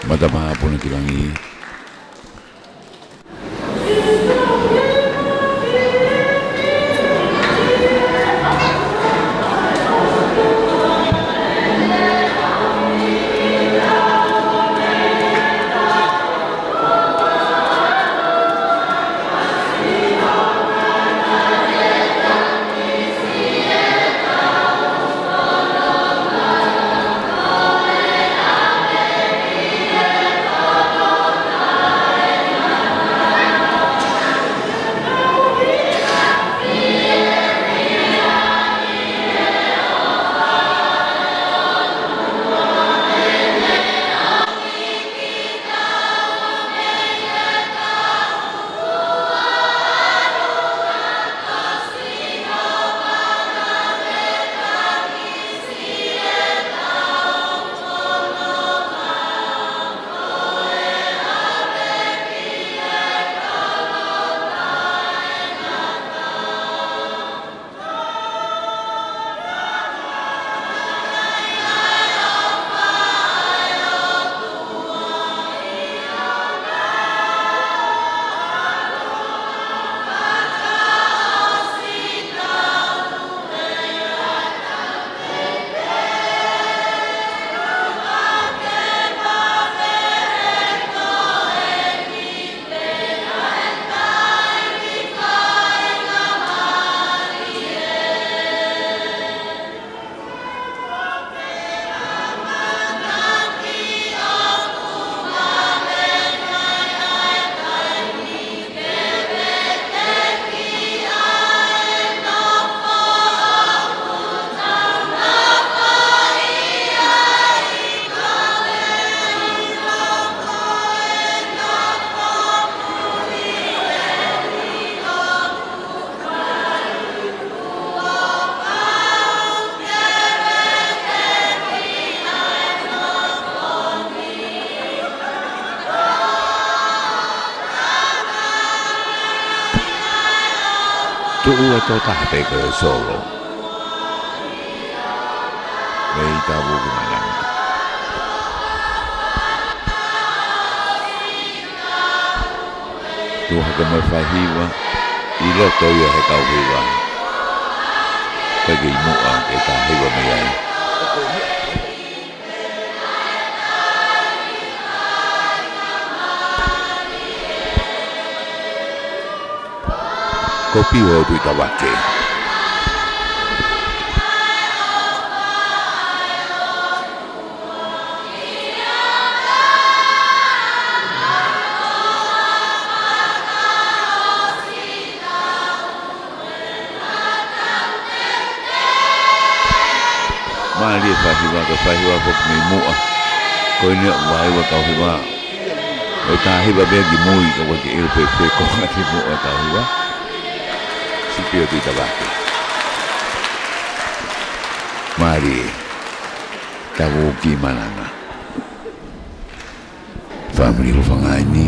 Matapā Puna ki Langi. Tuʻu ʻa e toko taha pē ko e solo. Mei Tavuki Malanga. Tuʻu hake mo e faihiva ʻi loto ia he kau hiva. Ko e kimuʻa ke tā hiva mei ai. Ko Pio Tuʻitavake. Mālie faihiva, ko e faihiva foki mei muʻa. Ko ʻene ʻai ʻa e kau hiva. ʻO tā hiva pē ki mui, ka ʻoku ʻikai ke ʻilo pe ʻe fē konga ki muʻa e kau hiva. Sipio Tuʻitavake. Mālie. Tavuki Malanga. Fāmili ʻoku fangai ni.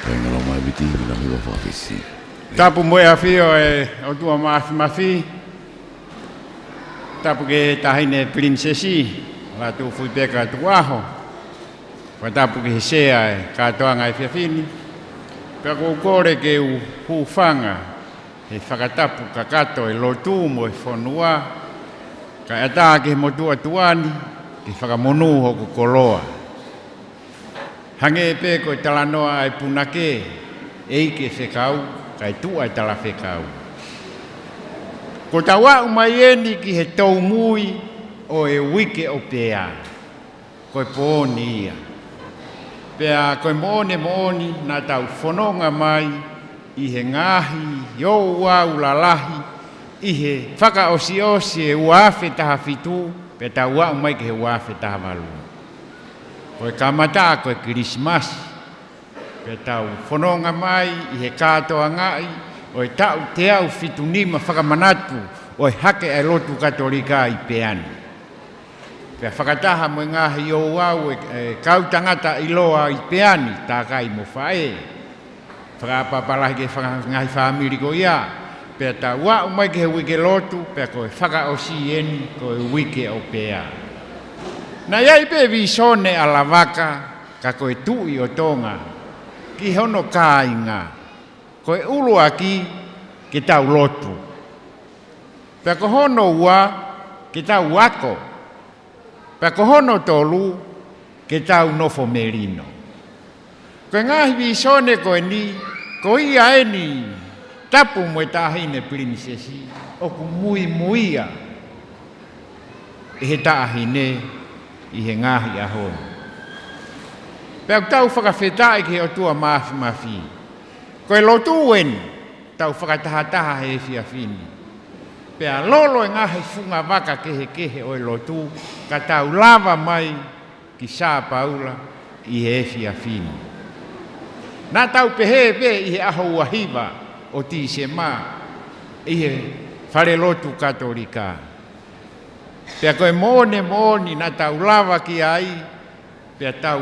Kāinga Loma e Viti, Vina Hiva Fafisi. Tapu mo e ʻafio ʻa e ʻOtua Mafimafi. Tapu ki he Taʻahine Pilinisesi, Lātūfuipeka Tukuʻaho. Fakatapu ki he Sea ʻo e kātoanga he efiafi ni. Pea ʻoku ou kole ke u hūfanga he fakatapu kakato ʻa e lotu mo e fonua, kae ʻatā ki he motuʻa tuʻa ni, ke fakamonū hoku koloa. Hangē pē ko e talanoa ʻa e punake, ʻEiki e fekau, kae tuʻu ʻa e talafekau. Kuo tau aʻu mai eni ki he toumui ʻo e uike ʻo Pea. Ko e pō ni ia. Pea ko e moʻoni moʻoni naʻa tau fononga mai ʻi he ngaahi ouau lalahi, ʻi he fakaʻosiʻosi ʻo e ua afe taha fitu, pea tau aʻu mai ki he ua afe taha valu. Ko e kamata ko e Kilisimasi, pea tau fononga mai ʻi he kātoangaʻi ʻo e taʻu teau fitu nima fakamanatu ʻo e hake ʻa e lotu Katolika ʻi Pea ni. Pea fakataha mo e ngaahi ouau ʻo e, ʻo e kau tangata ʻiloa ʻi Pea ni, tākai mo faʻē. Fakaʻapaʻapa lahi ki he faka-, ngaahi fāmili ko ia. Pea tau aʻu mai ki he uike lotu, pea ko e fakaʻosi eni, ko e uike ʻo Pea. Naʻe ʻi ai pē vīsone ʻa Lavaka, ka ko e Tuʻi ʻo Tonga, ki hono kāinga. Ko e ʻuluaki, ke tau lotu. Pea ko hono ua, ke tau ako. Pea ko hono tolu, ke tau nofo melino. Ko e ngaahi vīsone ko eni, ko ia eni, tapu mo e Taʻahine Pilinisesi, ʻoku muimuia ʻe he Taʻahine ʻi he ngaahi ʻaho ni. Pea ʻoku tau fakafetaʻi ki he ʻOtua Mafimafi. Ko e lotu eni, tau fakatahataha he efiafi ni. Pea lolo e ngaahi fungavaka kehekehe ʻo e lotu, ka tau lava mai ki Sā Paula ʻi he efiafi ni. Naʻa tau pehē pē ʻi he ʻaho ua hiva ʻo Tīsema, ʻi he fale lotu Katolika. Pea ko e moʻoni moʻoni naʻa tau lava ki ai, pea tau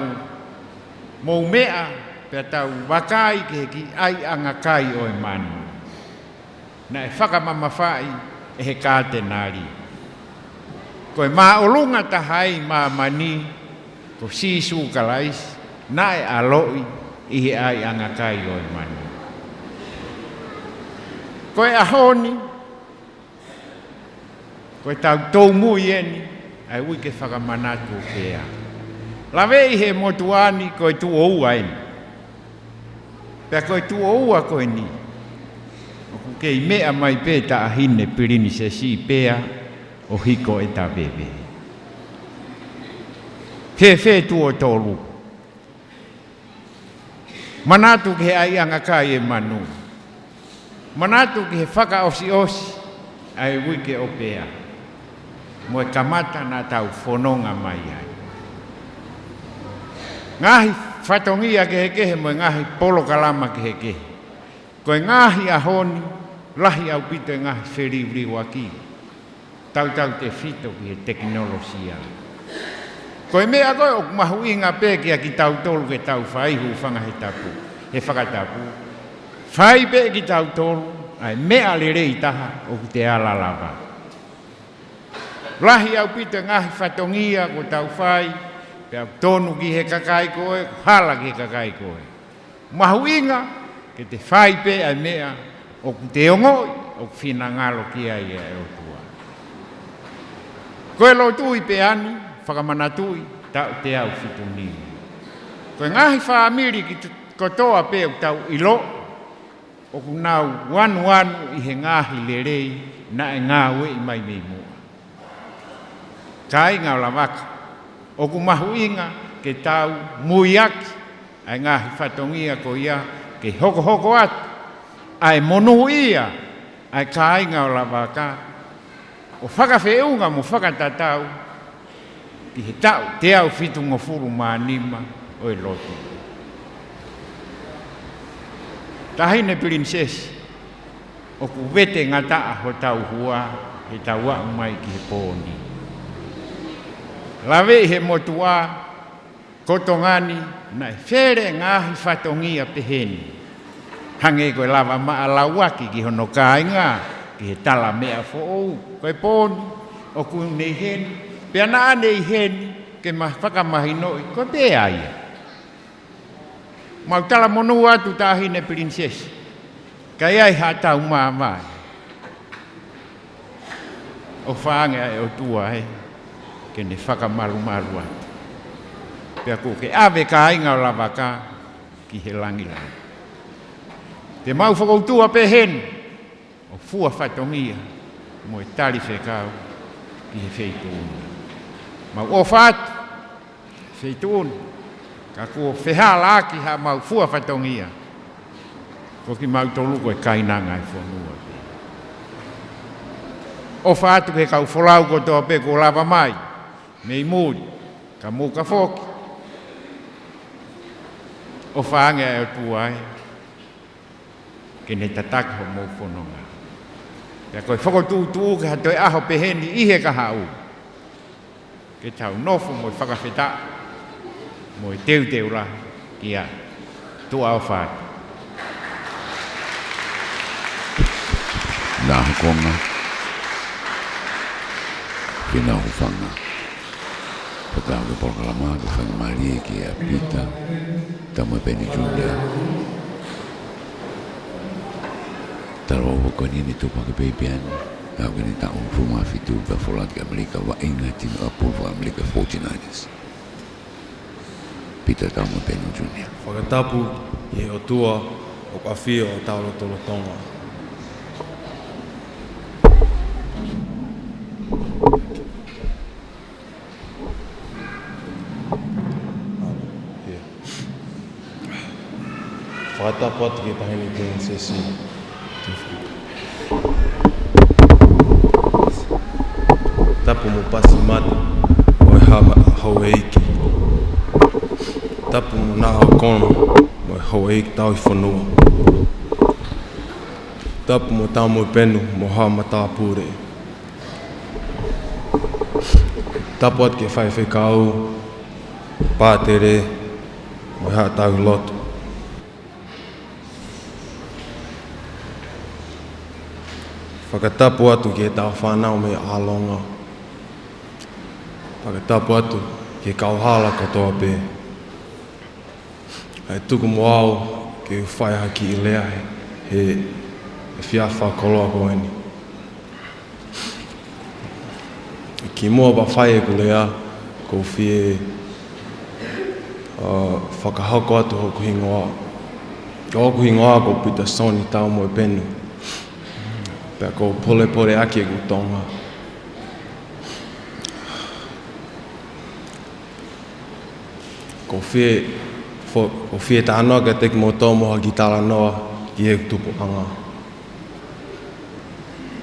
mou meʻa, pea tau vakai ki he kiʻi ʻaiʻanga kai ʻo e manu. Naʻe fakamamafaʻi ʻe he Kātenali. Ko e māʻolunga taha ʻi māmani, ko Sīsū Kalaisi, naʻe ʻaloʻi ʻi he ʻaiʻanga kai ʻo e manu. Ko e ʻaho ni, ko e tau toumui eni, ʻa e uike fakamanatu ʻo Pea. Laveʻi he motuʻa ni ko e tuʻo ua eni. Pea ko e tuʻo ua ko eni, ʻoku kei meʻa mai pē Taʻahine Pilinisesi Pea ʻo hiko e taveve. Fēfē tuʻo tolu? Manatu ki he ʻaiʻanga kai e manu. Manatu ki he fakaʻosiʻosi ʻa e uike ʻo Pea. Mo e kamata naʻa tau fononga mai ai. Ngaahi fatongia kehekehe mo e ngaahi polokalama kehekehe. Ko e ngaahi ʻaho ni, lahi ʻaupito e ngaahi feliuliuaki. Tautautefito ki he tekinolosia. Ko e meʻa ko ē ʻoku mahuʻinga pē kia kitautolu ke tau fai, hūfanga he tapu, he fakatapu. Fai pē kitautolu ʻa e meʻa lelei taha ʻoku te ala lava. Lahi ʻaupito e ngaahi fatongia kuo tau fai, pea tonu ki he kakai ko ē, hala ki he kakai ko ē. Mahuʻinga ke te fai pē ʻa e meʻa ʻoku te ongoʻi ʻoku finangalo ki ai ʻa e ʻOtua. Ko e lotu ʻi Pea ni, fakamanatuʻi, taʻu teau fitu nima. Ko e ngaahi fāmili ki t-, kotoa pē ʻoku tau ʻilo, ʻoku nau anuanu ʻi he ngaahi lelei naʻe ngāueʻi mai mei muʻa. Kāinga ʻo Lavaka, ʻoku mahuʻinga ke tau muiaki ʻa e ngaahi fatongia ko ia ke hokohoko atu ʻa e monūʻia ʻa e kāinga ʻo Lavaka, ʻo fakafeʻunga mo fakatatau ki he taʻu teau fitungofulu mā nima ʻo e lotu. Taʻahine Pilinisesi, ʻoku vete ngataʻa hotau hua he tau aʻu mai ki he pō ni. Laveʻi he motuʻa, Ko Tonga ni, naʻe fele ngaahi fatongia pehē ni. Hangē ko e lava maʻa lauaki ki hono kāinga, ki he tala meʻa foʻou, ko e pō ni, ʻoku ne ʻi heni, pea naʻa ne ʻi heni, ke ma fakamahinoʻi, ko e pē ia. Mau talamonū atu Taʻahine Pilinisesi, ka ʻi ai haʻatau māvae. ʻOfa ange ʻa e ʻOtua ē, ke ne fakamalumalu atu. Pea kuo ke ʻave kāinga ʻo Lavaka ki he langilangi. Te mau fokoutua pē heni, ʻo fua fatongia, mo e tali fekau, ki he feituʻu ni. Mau ʻofa atu, feituʻu ni, ka kuo fehālaaki haʻamau fua fatongia. Ko kimautolu ko e kainanga e fonua. ʻOfa atu ki he kau folau kotoa pē kuo lava mai, mei muli, ka mou ka foki. ʻOfa ange ʻa e ʻOtua ē, ke ne tataki homou fononga. Pea ko e fokotuʻutuʻu ki ha toe ʻaho pehē ni ʻi he kahaʻu. Ke tau nofo mo e fakafetaʻi, mo e teuteu lahi, kia tuʻa ʻofa atu. Naʻa ko e konga, ke na hūfanga. Pea ko e polokalama, ko e faingamālie kia Pita Taumoepenu Junior. Talavou ko eni ne tupu hake pē ʻi Peani, ʻo aʻu ki he taʻu hongofulu mā fitu, pea fola ki ʻAmelika, vaʻinga tino ʻapulu faka-ʻAmelika forty-niners. Pita Taumoepenu Junior. Fakatapu ʻi he ʻOtua ʻoku ʻafio ʻi hotau lotolotonga. Fakatapu atu ki he Taʻahine Pilinisesi. Tapu mo Pasi Mate, mo e hama houʻeiki. Tapu mo Naʻa Kono, mo e houʻeiki tauhi fonua. Tapu mo Taumoepenu, mo haʻa matāpule. Tapu atu ki he faifekau, pātele, mo e haʻa tauhi lotu. Fakatapu atu ki heʻetau fānau mei ʻAlonga. Fakatapu atu ki he kauhala kotoa pē. ʻA e tuku mo au ke u fai ha kiʻi lea he, he efiafi fakakoloa ko eni. Kimuʻa pea fai ʻeku lea, ʻoku ou fie, ʻa, fakahoko atu hoku hingoa. Ko hoku hingoa ko Pita Soni Taumoepenu. Pea ʻoku ou polepole ʻaki ʻeku Tonga. ʻOku ou fie, fo-, ʻoku ou fie talanoa kiate kimoutolu mo ha kiʻi talanoa ki heʻeku tupuʻanga.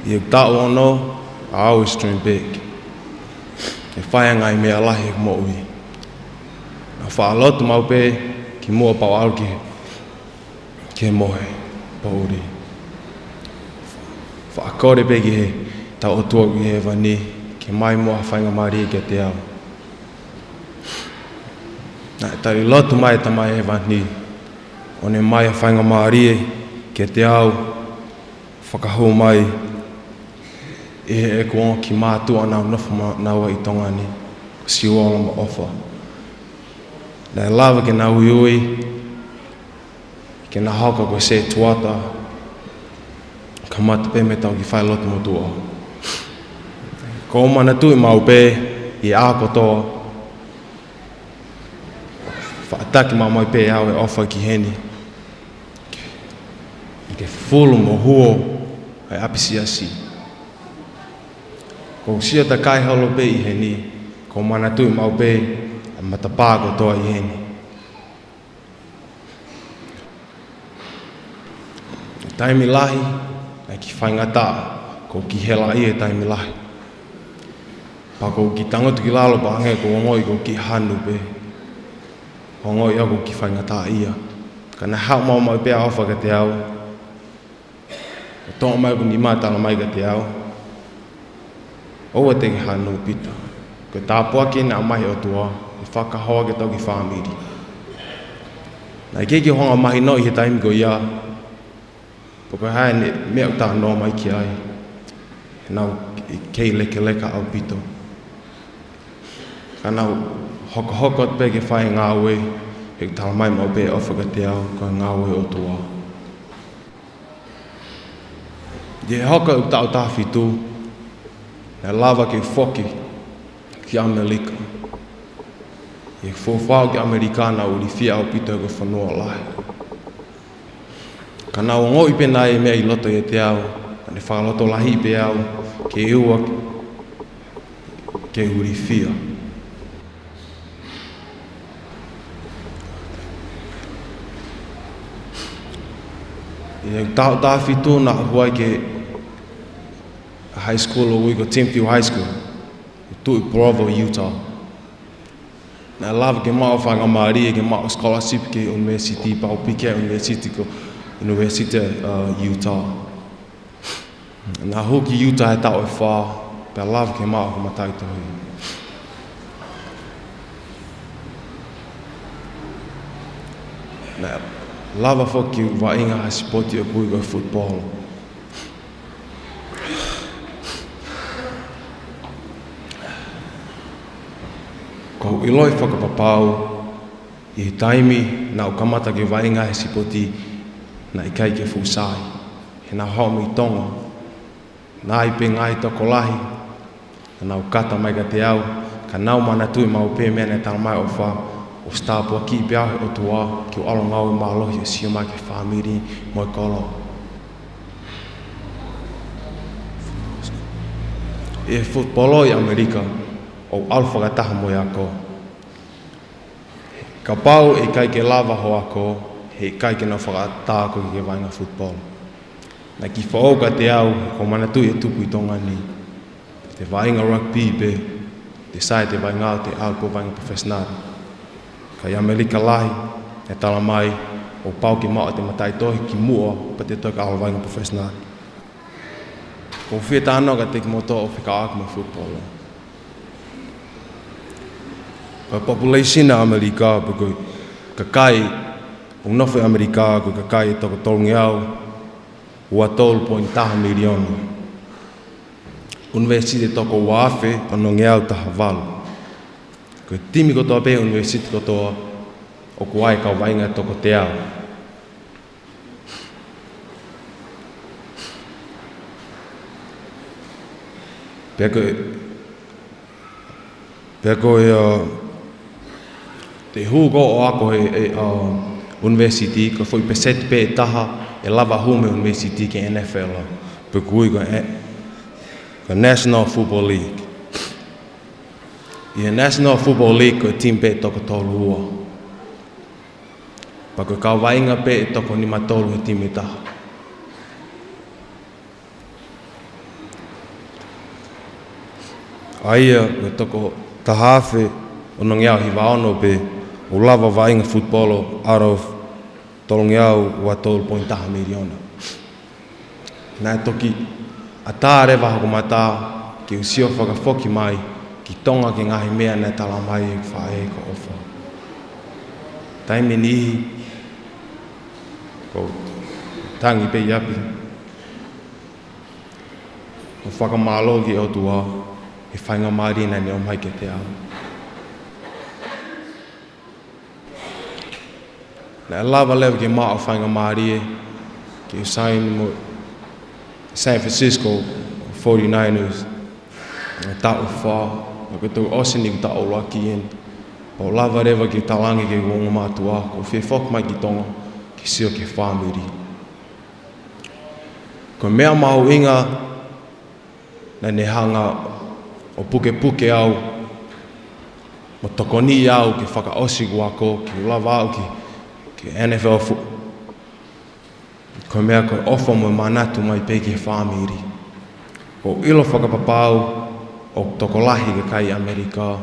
ʻI heʻeku taʻu ono, I always dream big. ʻE fai ha ngaahi meʻa lahi ʻi heʻeku moʻui. Naʻa faʻa lotu maʻu pē kimuʻa pea u ʻalu ki he, ki he mohe poʻuli. Faʻa kole pē ki heʻetau ʻOtua ʻoku ʻi hēvani, ke ʻomai muʻa ha faingamālie kiate au. Naʻe tali lotu mai e Tamai Hēvani, ʻo ne ʻomai ha faingamālie kiate au, fakahū mai ʻi heʻeku ongo kiʻi mātuʻa naʻa nau nofo maʻanaua ʻi Tonga ni, Siuola mo ʻOfa. Naʻe lava ke na uiui, ke na hoko ko e sētuata, kamata pē mei heʻetau kiʻi failotu motuʻa. ʻOku ou manatuʻi maʻu pē ʻi he ʻaho kotoa, faʻa taki maʻu mai pē ʻe au e ʻofa ki heni, ʻi he fufulu mo huo ʻa e ʻapisiasi. ʻOku ou sio takai holo pē ʻi heni, ʻoku ou manatuʻi maʻu pē ʻa e matapā kotoa ʻi heni. Taimi lahi, naʻe kiʻi faingataʻa, ʻoku ou kiʻi helaʻia he taimi lahi. Pea ʻoku ou kiʻi tangutu ki lalo pea hangē ʻoku ou ongoʻi ʻoku ou kiʻi hanu pē. Ongoʻi au ʻoku ou kiʻi faingataʻaʻia. Ka naʻe haʻu maʻu mai pē ʻa e ʻofa kiate au. ʻO toʻo mai hoku nima, tala mai kiate au, ʻoua te ke hanu, Pita. Ko e tāpuaki eni naʻe ʻomai ʻe he ʻOtua. Fakahoa ke tau ki fāmili. Naʻe ʻikai ke u hanga mahinoʻi he taimi ko ia pe ko e hā e meʻa ʻoku talanoa mai ki ai. He naʻa ku kei lekeleka ʻaupito. Ka naʻa ku hokohoko atu pē ke fai e ngāue, he ʻoku talamai maʻu pē ʻe he ʻofa kiate au ko e ngāue ʻa e ʻOtua. ʻI he hoko ʻeku taʻu taha fitu, naʻe lava ke u foki ki ʻAmelika. ʻI heʻeku foki ki ʻAmelika naʻa ku ilifia ʻaupito he ko e fonua lahi. Ka naʻa ku ongoʻi pē naʻe ʻi ai e meʻa ʻi loto ʻiate au, ka ne fakalotolahiʻi pē au ke ʻoua ke u ilifia. ʻI heʻeku taʻu taha fitu naʻa ku hū ai ki he high school ʻoku ui ko Timfield High School, ʻoku tuʻu ʻi Provo, Utah. Naʻe lava ke maʻu faingamālie ke maʻu scholarship ki he university, pea u piki ai e university ko University of Utah. Naʻa ku hū ki Utah he taʻu ʻe fā, pea lava ke maʻu hoku mataʻitohi. Naʻe lava foki ke u vaʻinga ha sipoti ʻoku ui ko e football. ʻOku ou ʻiloʻi fakapapau, ʻi he taimi naʻa ku kamata ke vaʻinga he sipoti, naʻe ʻikai ke fuʻu sai. He naʻa ku haʻu mei Tonga, naʻe ʻi ai pē ngaahi tokolahi, naʻa nau kata mai kiate au, ka naʻa ku manatuʻi maʻu pē e meʻa naʻe talamai ʻe he ʻofa, ʻoku tāpuakiʻi pē au ʻe he ʻOtua ke u ʻalu ʻo ngāue mālohi ʻo sio mai ki he fāmili mo e kolo. ʻI he football ʻi ʻAmelika, ʻoku ʻalu fakataha mo e ako. Kapau ʻe ʻikai ke lava hoʻo ako, he ʻikai ke nau fakaʻatā koe ke vaʻinga football. Naʻe kiʻi foʻou kiate au, he ʻoku ou manatuʻi e tupu ʻi Tonga ni, te vaʻinga rugby pē, te sai ʻete vaʻinga ʻo te ʻalu ʻo vaʻinga professional. Ka ʻi ʻAmelika lahi, naʻe talamai, ʻoku pau ke maʻu ʻete mataʻitohi kimuʻa pea te toe ʻalu ʻo vaʻinga professional. ʻOku ou fie talanoa kiate kimoutolu ʻoku fekauʻaki mo e football. Ko e population ʻa ʻAmelika, pe ko e kakai ʻoku nofo ʻi ʻAmelika, ko e kakai ʻe toko tolungeau ua tolu poini taha miliona. ʻUnivēsiti ʻe toko ua afe onongeau taha valu. Ko e timi kotoa pē ʻunivēsiti kotoa, ʻoku ʻi ai e kau vaʻinga ʻe toko teau. Pea ko e, pea ko e, uh, te hū koe ʻo ako he, he, uh, ʻunivēsiti, ko e foʻi peseti pē ʻe taha ʻe lava hū mei he ʻunivēsiti ki he N F L, pe ko e, ko e, ko e National Football League. ʻI he National Football League ko e timi pē ʻe toko tolu ua. Pea ko e kau vaʻinga pē ʻe toko nima tolu he timi ʻe taha. ʻA ia, ko e toko taha afe onongeau hiva ono pē ʻoku lava vaʻinga football out of tolungeau ua tolu poini taha miliona. Naʻe toki ʻatā leva hoku mata ke u sio fakafoki mai ki Tonga ki he ngaahi meʻa naʻe talamai ʻe he faʻē ko ʻOfa. Taimi niʻihi, ʻoku ou tangi pē ʻi ʻapi ʻo fakamālō ki he ʻOtua he faingamālie naʻa ne ʻomai kiate au. Naʻe lava leva ke maʻu faingamālie ke u sign mo San Francisco forty-niners. Naʻe taʻu ʻe fā, naʻe ko e taʻu ʻosi eni ʻeku taʻu ʻuluaki eni. ʻO lava leva ke u talaange ki heʻeku ongo mātuʻa, ʻoku ou fie foki mai ki Tonga, ke sio ki he fāmili. Ko e meʻa mahuʻinga naʻa ne hanga ʻo pukepuke au, mo tokoniʻi au ke fakaʻosi ʻeku ako, ke lava au ki, ki he N F L fu-, ko e meʻa ko e ʻofa mo e manatu mai pē ki he fāmili. ʻOku ou ʻilo fakapapau, ʻoku tokolahi e kakai ʻAmelika,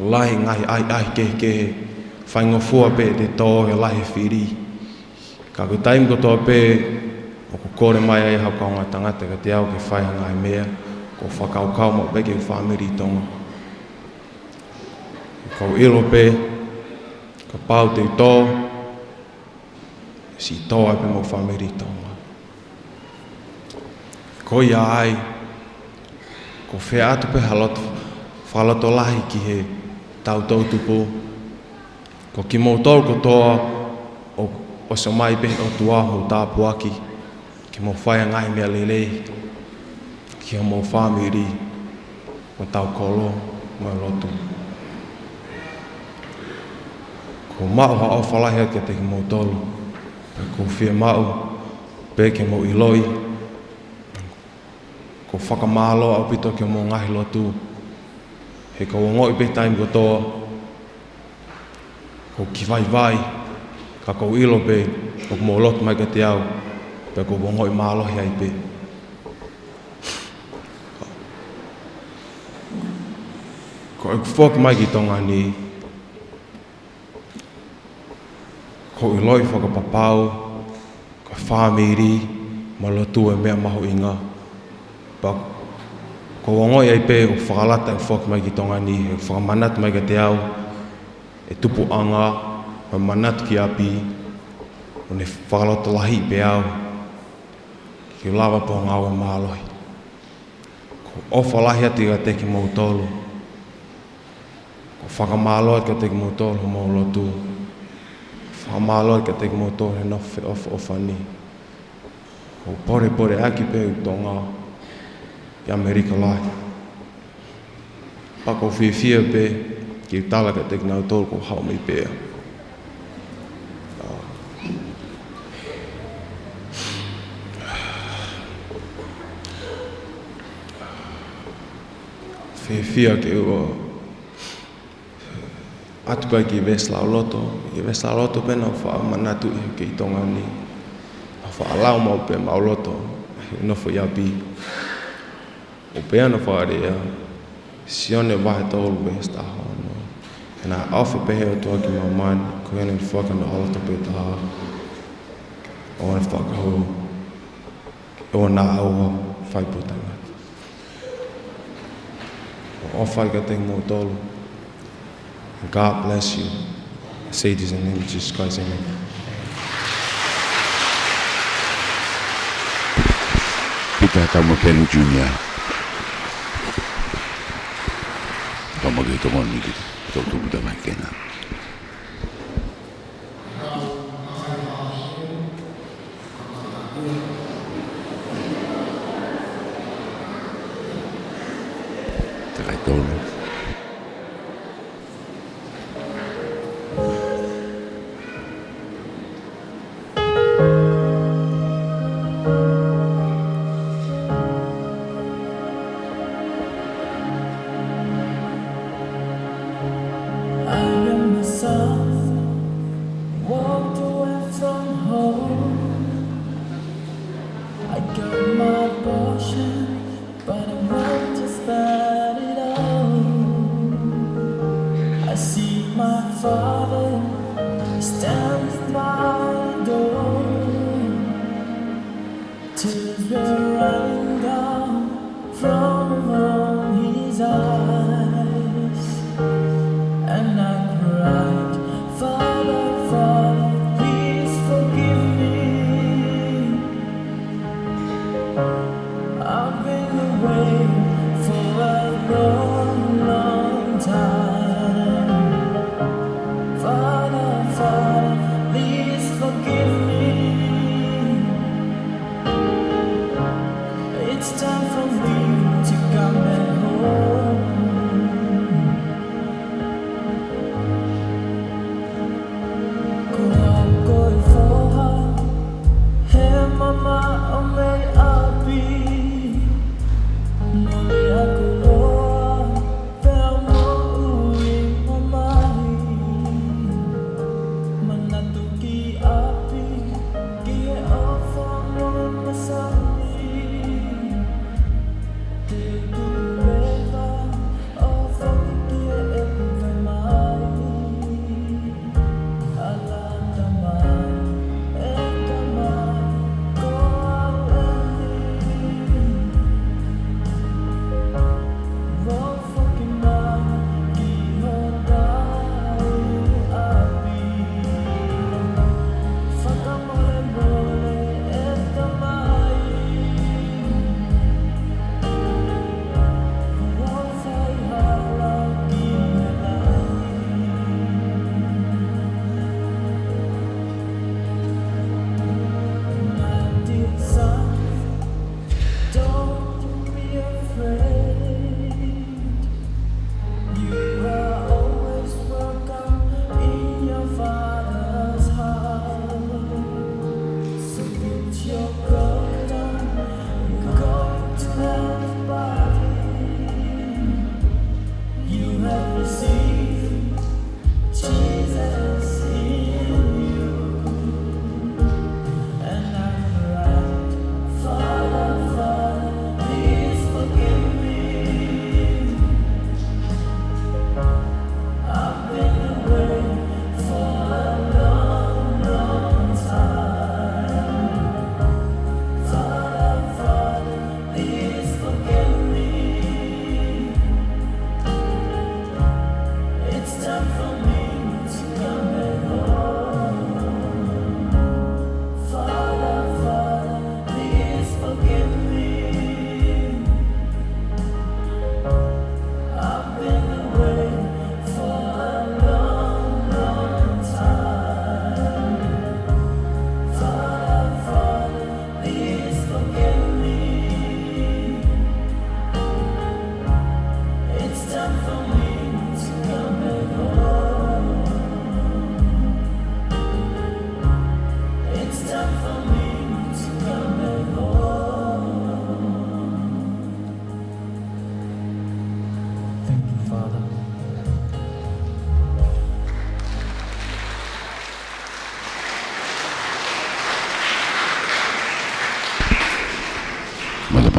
lahi e ngaahi ʻahiʻahi kehekehe, faingofua pē ʻete tō he lahi e fili. Ka ko e taimi kotoa pē ʻoku kole mai ai haʻaku kaungā tangata kiate au ke fai ha ngaahi meʻa, ʻoku ou fakakaukau maʻu pē ki he fāmili ʻi Tonga. Kau ʻilo pē, kapau te u tō, siʻi tō ai pē mo e fāmili Tonga. Ko ia ai, ʻoku ou fie ʻatu pē ha loto, fakalotolahi ki he tau toʻutupu. Ko kimoutolu kotoa, ʻo, ʻosi ʻomai pē ʻe he ʻOtua hoʻomou tāpuaki, ke mou fai ʻa e ngaahi meʻa lelei, ki homou fāmili, mo hotau kolo, mo e lotu. ʻOku ou maʻu ha ʻofa lahi atu kiate kimoutolu, pea ʻoku ou fiemaʻu pē ke mou ʻiloʻi, ʻoku ou fakamālō ʻaupito ki homou ngaahi lotu, he ʻoku ou ongoʻi pē taimi kotoa, ʻoku ou kiʻi vaivai, ka ʻoku ou ʻilo pē, ʻoku mou lotu mai kiate au, pea ʻoku ou ongoʻi mālohi ai pē. Ko ʻeku foki mai ki Tonga ni, ʻoku ou ʻiloʻi fakapapau, ko e fāmili mo e lotu ʻa e meʻa mahuʻinga. Pea ʻoku ou ongoʻi ai pē ʻoku fakalata ʻeku foki mai ki Tonga ni, he ʻoku fakamanatu mai kiate au ʻe he tupuʻanga, mo e manatu ki ʻapi, ʻo ne fakalotolahiʻi pē au, ke u lava pē ʻo ngāue mālohi. ʻOku ou ʻofa lahi atu kiate kimoutolu. ʻOku ou fakamālō atu kiate kimoutolu hoʻomou lotu. Fakamālō atu kiate kimoutolu he nofo feʻofoʻofani. ʻOku ou polepole ʻaki pē ʻa Tonga ʻi ʻAmelika lahi. Pea ʻoku ou fiefia pē ke u tala kiate kinautolu ʻoku ou haʻu mei pea. Fiefia ke u ʻatu pē ki he veesi lauloto, ki he veesi lauloto pē naʻa ku faʻa manatuʻi ʻi he kei Tonga ni. Naʻa ku faʻa lau maʻu pē maʻuloto, he nofo ʻi ʻapi. ʻOku pehē hono fakalea, Sione vahe tolu veesi taha ono. He naʻe ʻofa pehē ʻa e ʻOtua ki māmani, ko ia naʻa ne foaki hono ʻAlo tofu pē taha, ʻo ne fakahū ʻo na aua fai putanga. ʻOfa kiate kimoutolu. God bless you. I say this in the name of Jesus Christ, amen. Peter Taumaken Junior. Taumaken Tokoni ki Tautupu Tamaikena. Takai tolu. I am the son, walked away from home. I got my portion, but I won't spend it all. I see my father standing by the door. Tears were running down from his eyes, and I cried, "Father, Father, please forgive me. I've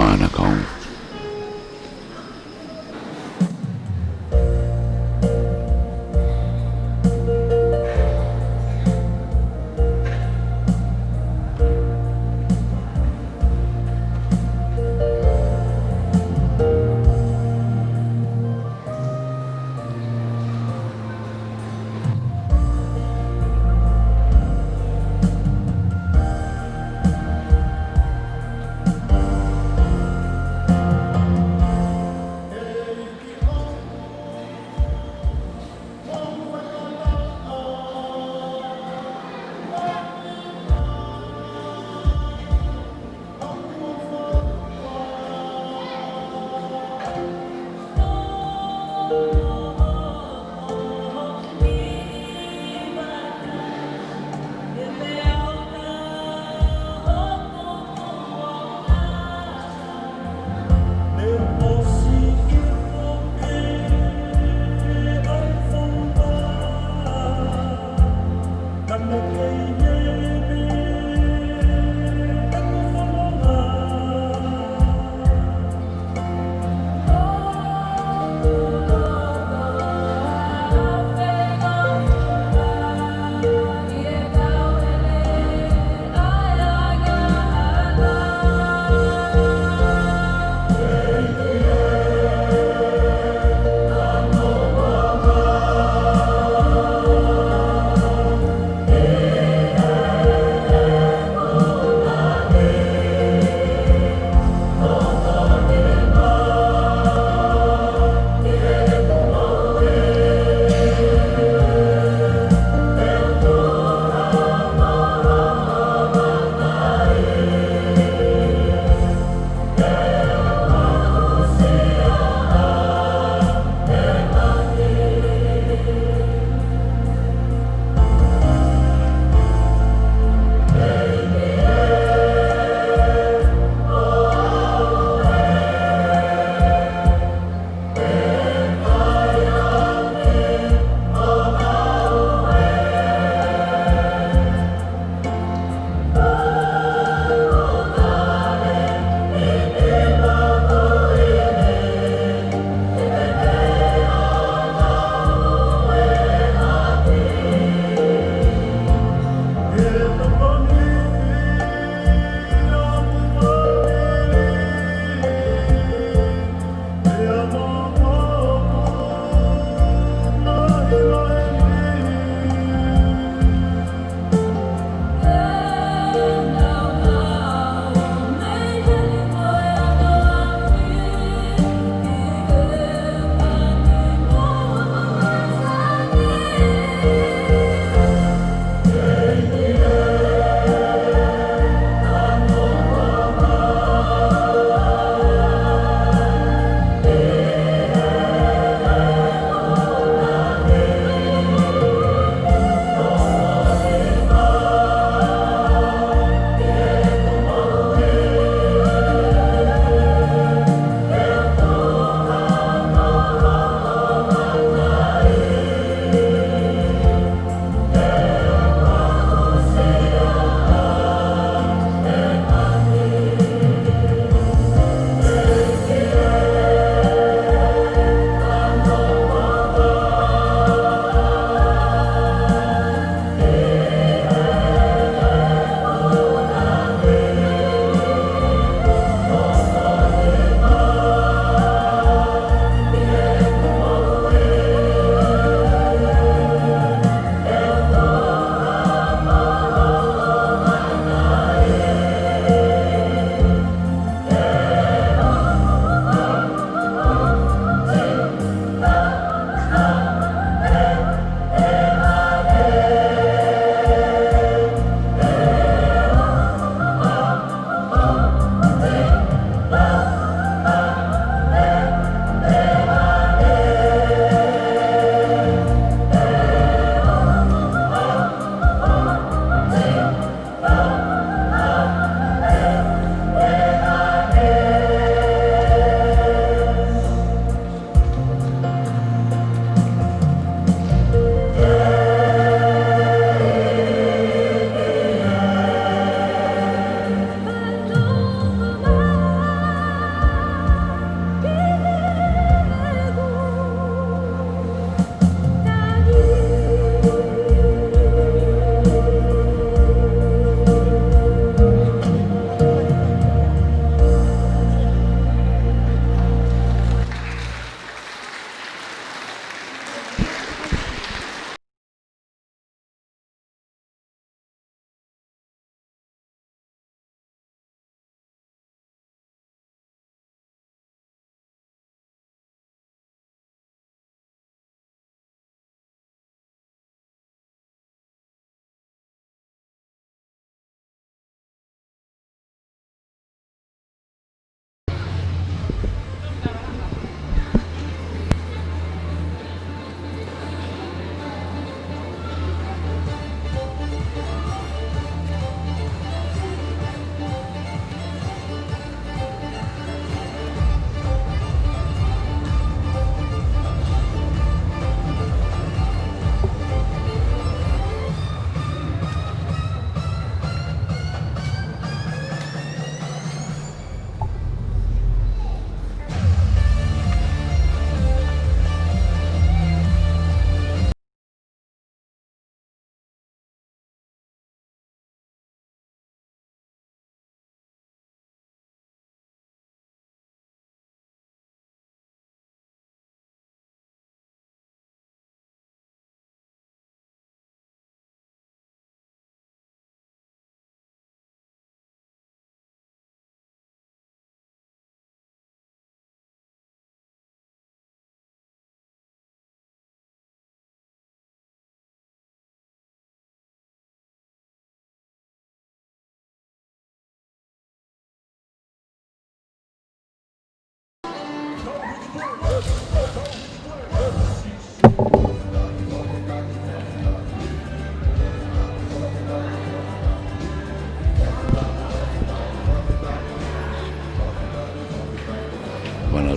Manakau.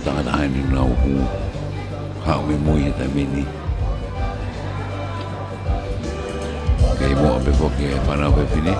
Tangata ʻeni naʻa nau haʻu mei mui he taimi ni. Kei moʻa pē foki e fānau fefine.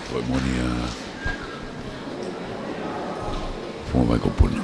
Ko e moʻoni ia, Fuamaikopuna.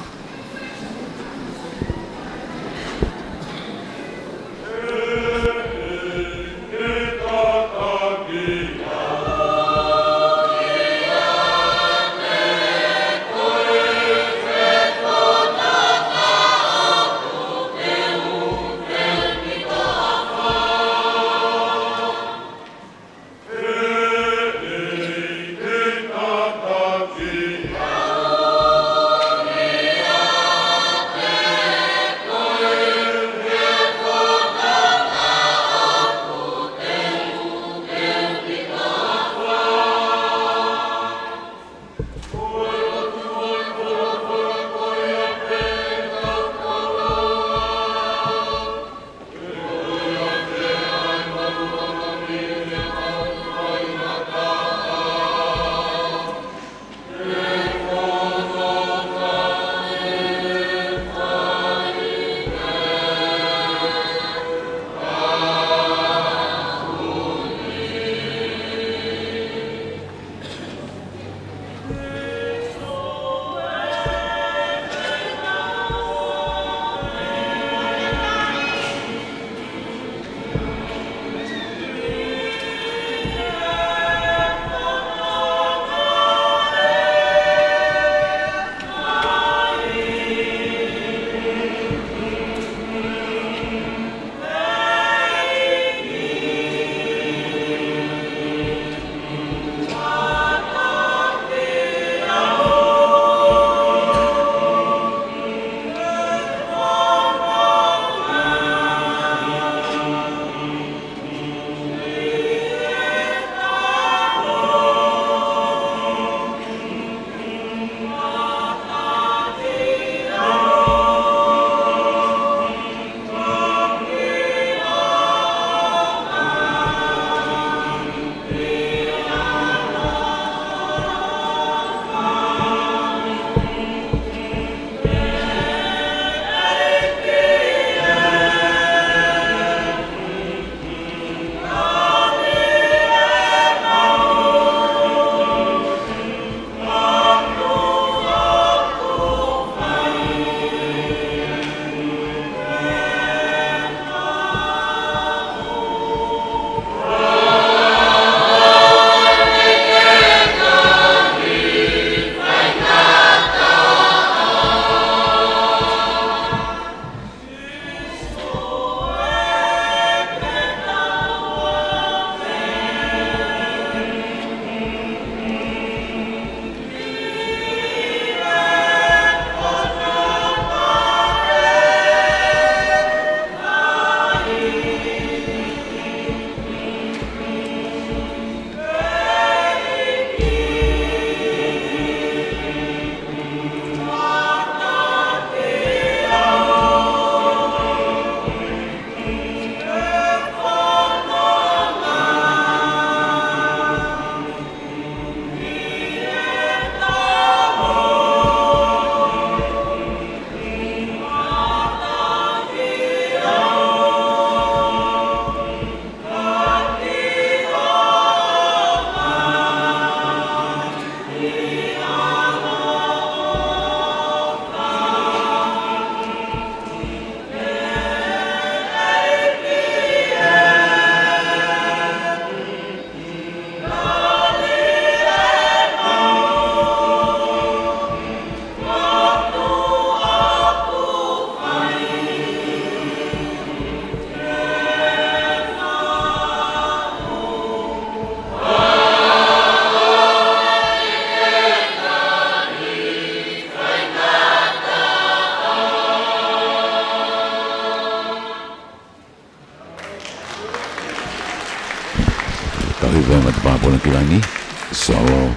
Solo,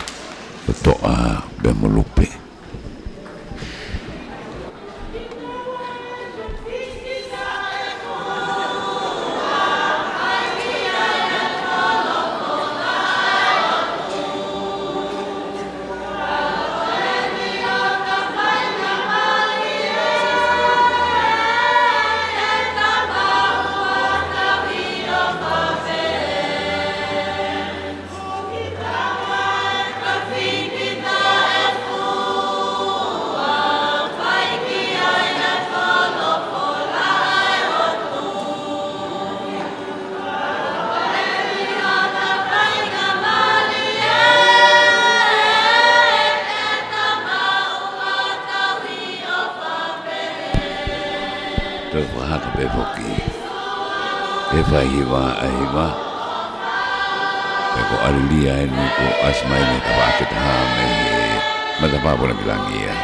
Totoʻa, pea mo Lupe. Toe fakahā pē foki. He fai hiva ʻa e hiva. Pea ko ʻAlilia eni kuo ʻasi mai ʻene tafaʻaki ʻe taha mei he matapā puna ki langi ia.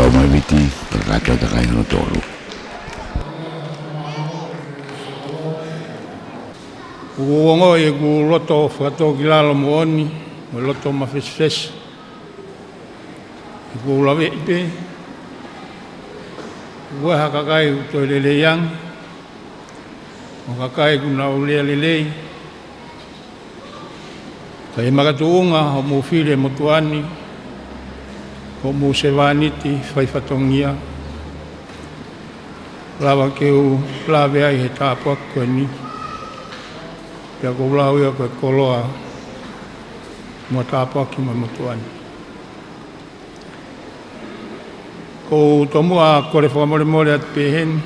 Lomaiviti, Palakātoa Takai hono tolu. ʻOku ou ongoʻi ʻeku loto fakatōkilalo moʻoni, mo e loto mafesifesi. ʻOku ou laveʻi pē, ʻoku ʻi ai ha kakai ʻoku toe lelei ange, mo e kakai ʻoku nau lea lelei. Ka ʻi he makatuʻunga hoʻomou fili e motuʻa ni, hoʻomou sevāniti fai fatongia, lava ke u lave ai he tāpuaki ko eni, pea ʻoku ou lau ia ko e koloa mo e tāpuaki mo e motuʻa ni. ʻOku ou tomuʻa kole fakamolemole atu pē heni,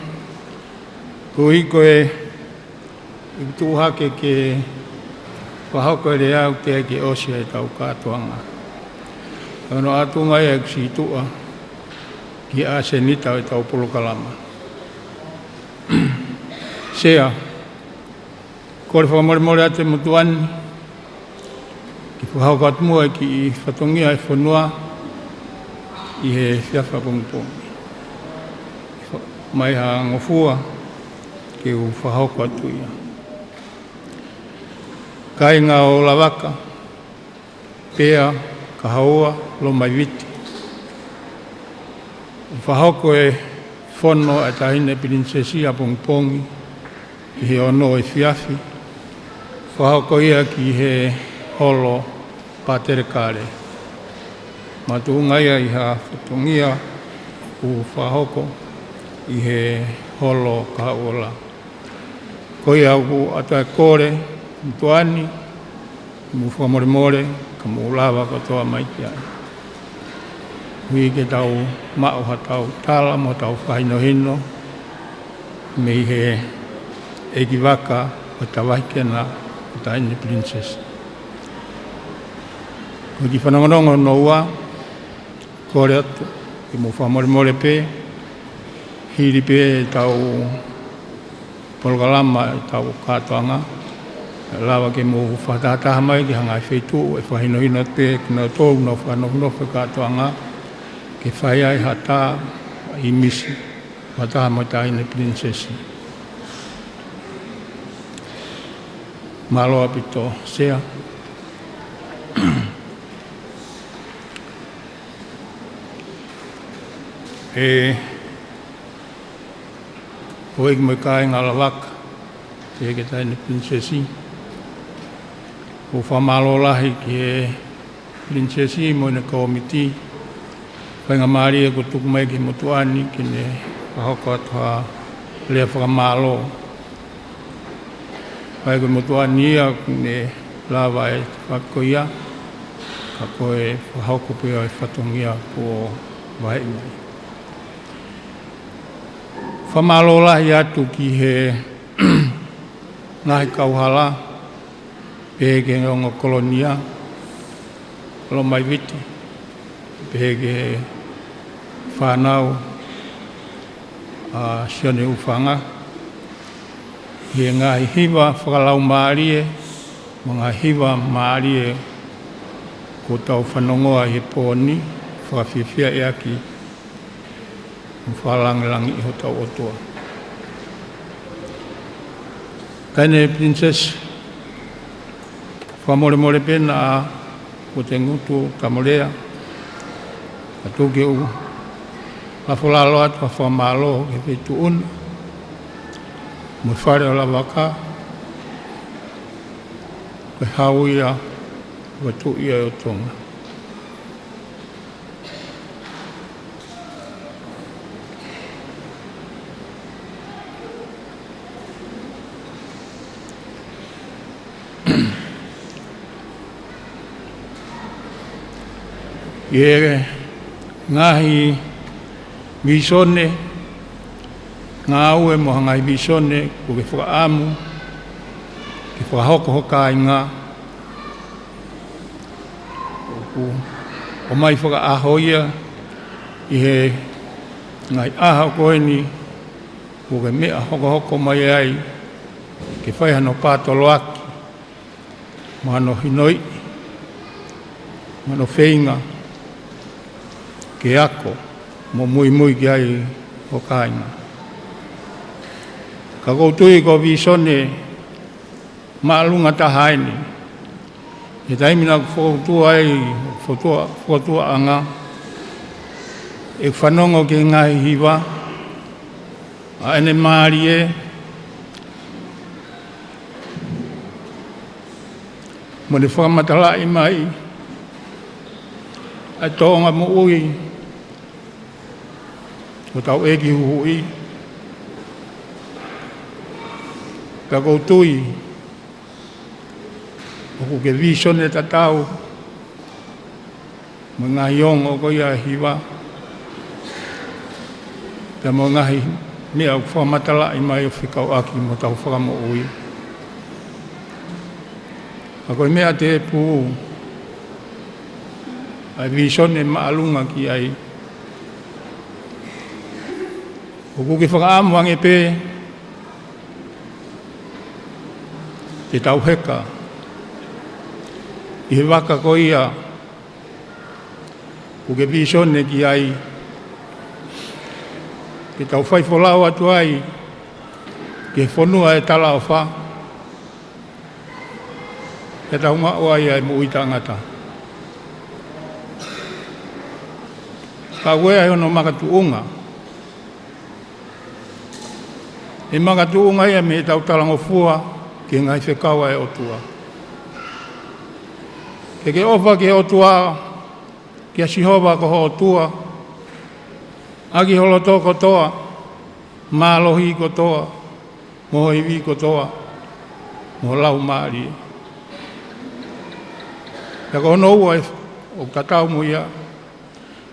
koeʻuhi ko e tuʻu hake ke fakahoko e lea ʻoku teʻeki ke ʻosi ʻetau kātoanga. Ka ko hono ʻatunga ia ʻeku sītuʻa ki he ʻasenita ʻo ʻetau polokalama. Sea, kole fakamolemole atu e motuʻa ni, ke fakahoko atu muʻa e kiʻi fatongia e fonua ʻi he efiafi ʻapongipongi. Mai ha ngofua ke u fakahoko atu ia. Kāinga ʻo Lavaka, Pea, Kahoua, Lomaiviti. Fakahoko e fono ʻa e Taʻahine Pilinisesi ʻapongipongi ʻi he ono efiafi. Fakahoko ia ki he holo Patelekale. Makatuʻunga ia ʻi ha fatongia ʻoku fakahoko ʻi he holo Kahoua. Ko ia ʻoku ou ʻatu ai e kole, motuʻa ni, mou fakamolemole, ka mou lava kotoa mai ki ai. Ui ke tau maʻu haʻatau tala mo hotau fakahinohino mei he ʻeikivaka ʻo Tavahikena, ʻo Taʻahine Pilinisesi. Ko e kiʻi fanongonongo hono ua, kole atu ke mou fakamolemole pē, hili pē ʻetau polokalama ʻetau kātoanga, lava ke mou fakatahataha mai ki ha ngaahi feituʻu ʻe fakahinohino atu pē kinautolu ʻoku nau fakanofonofo he kātoanga, ke fai ai ha tā ʻi misi, fakataha mo e Taʻahine Pilinisesi. Mālō ʻaupito, Sea. ʻE houʻeiki mo e kāinga Lavaka, pehē ki he Taʻahine Pilinisesi. ʻOku ou fakamālō lahi ki he Pilinisesi mo ʻene kōmiti faingamālie kuo tuku mai ki he motuʻa ni ke ne fakahoko atu ha lea fakamālō. Pea ko e motuʻa ni ia ʻoku ne lava e tafaʻaki ko ia, ka ko e fakahoko pē ʻo e fatongia kuo vaheʻi mai. Fakamālō lahi atu ki he ngaahi kauhala, pehē ki he ongo kolonia Lomaiviti, pehē ki he fānau ʻa Sione ʻUfanga, ʻi he ngaahi hiva fakalaumālie, mo e ngaahi hiva mālie kuo tau fanongoa ʻi he pō ni, fakafiefia ʻaki mo fakalāngilangiʻi hotau ʻOtua. Taʻahine Pilinisesi, fakamolemole pē naʻa kuo te ngutu tamo lea, ka tuku ke u lafo lalo atu ha fakamālō ki he feituʻu ni, mo e fale ʻo Lavaka, ko e hau ia ʻo e Tuʻi ʻo Tonga. ʻI he ngaahi vīsone, ngāue mo e ngaahi vīsone kuo ke fakaʻamu ke fakahoko ho kāinga, ʻoku ʻomai fakaʻaho ia ʻi he ngaahi ʻaho ko eni kuo ke meʻa hokohoko mai ai ke fai hano pātoloaki, mo hano hinoiʻi, mo hano feinga ke ako mo muimui ki ai ho kāinga. Ka ʻoku ou tui ko e vīsone māʻolunga taha eni he taimi naʻa ku fokotuʻu ai, fokotuʻu, fokotuʻuʻanga, ʻeku fanongo ki he ngaahi hiva, ʻa ʻene mālie, mo ne fakamatalaʻi mai ʻa e tōʻonga moʻui ʻo hotau ʻEiki Huhuʻi. Ka ʻoku ou tui ʻoku ke vīsone tatau mo e ngaahi ongo ko ia ʻa e hiva, pea mo e ngaahi meʻa ʻoku fakamatalaʻi mai ʻo fekauʻaki mo hotau Fakamoʻui. Ka ko e meʻa tēpū ʻa e vīsone māʻolunga ki ai, ʻoku ke fakaʻamu ange pē ke tau heka ʻi he vaka ko ia ʻoku ke vīsone ki ai, ke tau fai folau atu ai ki he fonua ʻo e talaʻofa, ke tau maʻu ai ʻa e moʻui taʻengata. Ka ʻoku ʻi ai hono makatuʻunga. ʻE makatuʻunga ia mei heʻetau talangofua ki he ngaahi fekau ʻa e ʻOtua. Ke ke ʻofa ki he ʻOtua, kia Sihova ko ho ʻOtua, ʻaki ho loto kotoa, mālohi kotoa, mo ho ivi kotoa, mo ho laumālie. Pea ko hono ua ʻoku tatau mo ia,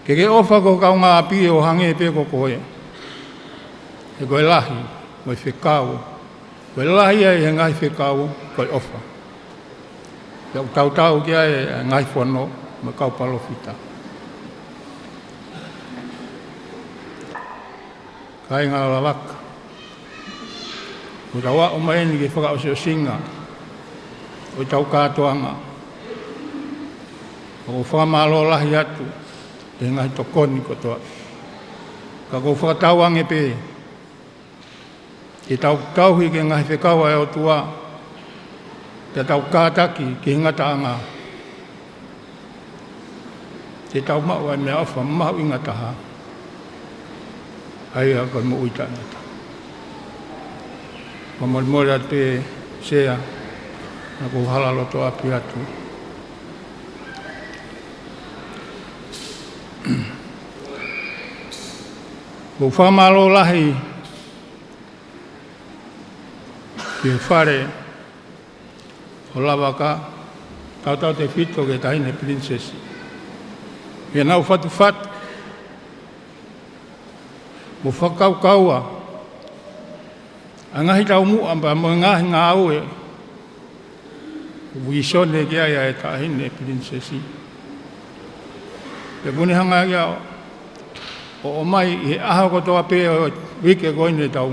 ke ke ʻofa ki ho kaungāʻapi ʻo hangē pē ko koe. He ko e lahi mo e fekau, ko e lahi ia ʻi he ngaahi fekau, ko e ʻofa. Pea ʻoku tautau ki ai ʻa e ngaahi fono mo e kau palōfita. Kāinga ʻo Lavaka, ʻoku tau aʻu mai eni ki he fakaʻosiʻosinga ʻo ʻetau kātoanga. ʻOku ou fakamālō lahi atu ʻi he ngaahi tokoni kotoa. Ka ʻoku ou fakatauange pē ke tau tauhi ki he ngaahi fekau ʻa e ʻOtua, ke tau kātaki ki he ngataʻanga, ke tau maʻu ʻa e meʻaʻofa mahuʻinga taha, ʻa ia ko e moʻui taʻengata. Fakamolemole atu pē Sea, naʻa ku hala loto ʻapi atu. ʻOku ou fakamālō lahi ki he fale ʻo Lavaka, tautautefito ki he Taʻahine Pilinisesi, ke nau fatufatu mo fakakaukaua ʻa e ngaahi taumuʻa pea mo e ngaahi ngāue ʻoku vīsone ki ai ʻa e Taʻahine Pilinisesi. Pea ʻoku ne hanga ia ʻo ʻomai ʻi he ʻaho kotoa pē ʻo e uike ko eni ʻetau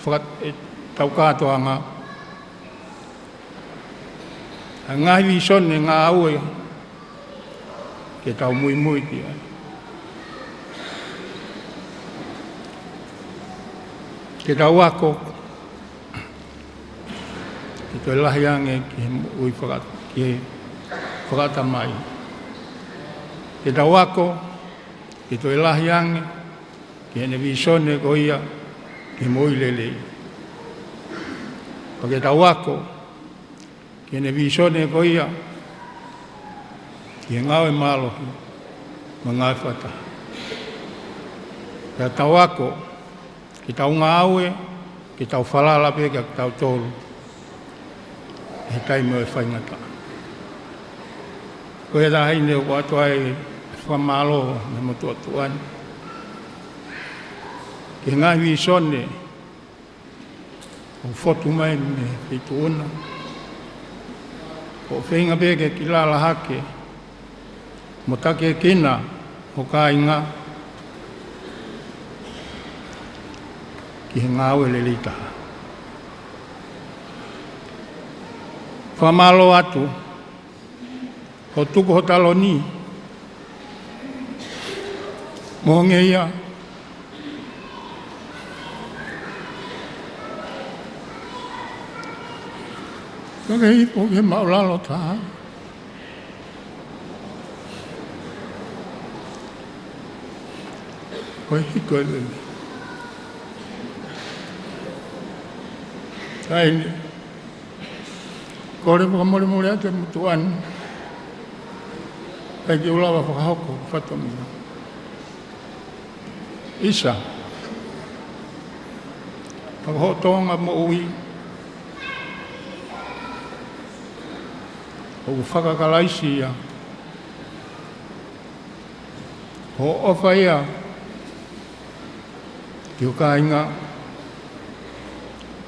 faka-, ʻetau kātoanga, ʻa e ngaahi vīsone ngāue ke tau muimui ki ai. Ke tau ako ke toe lahi ange ki he moʻui faka-, ki he fakaʻatamai. Ke tau ako ke toe lahi ange ki heʻene vīsone ko ia ki he moʻui lelei. Pea ke tau ako ki heʻene vīsone ko ia ki he ngāue mālohi mo e ngāue fakataha. Pea tau ako ke tau ngāue, ke tau falala pē kia kitautolu ʻi he taimi ʻo e faingataʻa. Ko e Taʻahine, ʻoku ʻoatu ai e fakamālō mo e motuʻa tuʻa ni ki he ngaahi vīsone ʻoku fotu mai mei he feituʻu na. ʻOku ou feinga pē ke kilala hake mo takiekina ho kāinga ki he ngāue lelei taha. Fakamālō atu hoʻo tuku ho taloni mo e ngeia Ko e hifo ki he māʻulalo taha. Ko e hiko e lele. Taimi ni, kole fakamolemole atu e motuʻa ni. ʻIkai ke u lava fakahoko fatongia. ʻIsa, ko hoʻo Tonga moʻui, ʻoku faka-Kalaisi ia. Ko hoʻo ʻofa ia ki ho kāinga,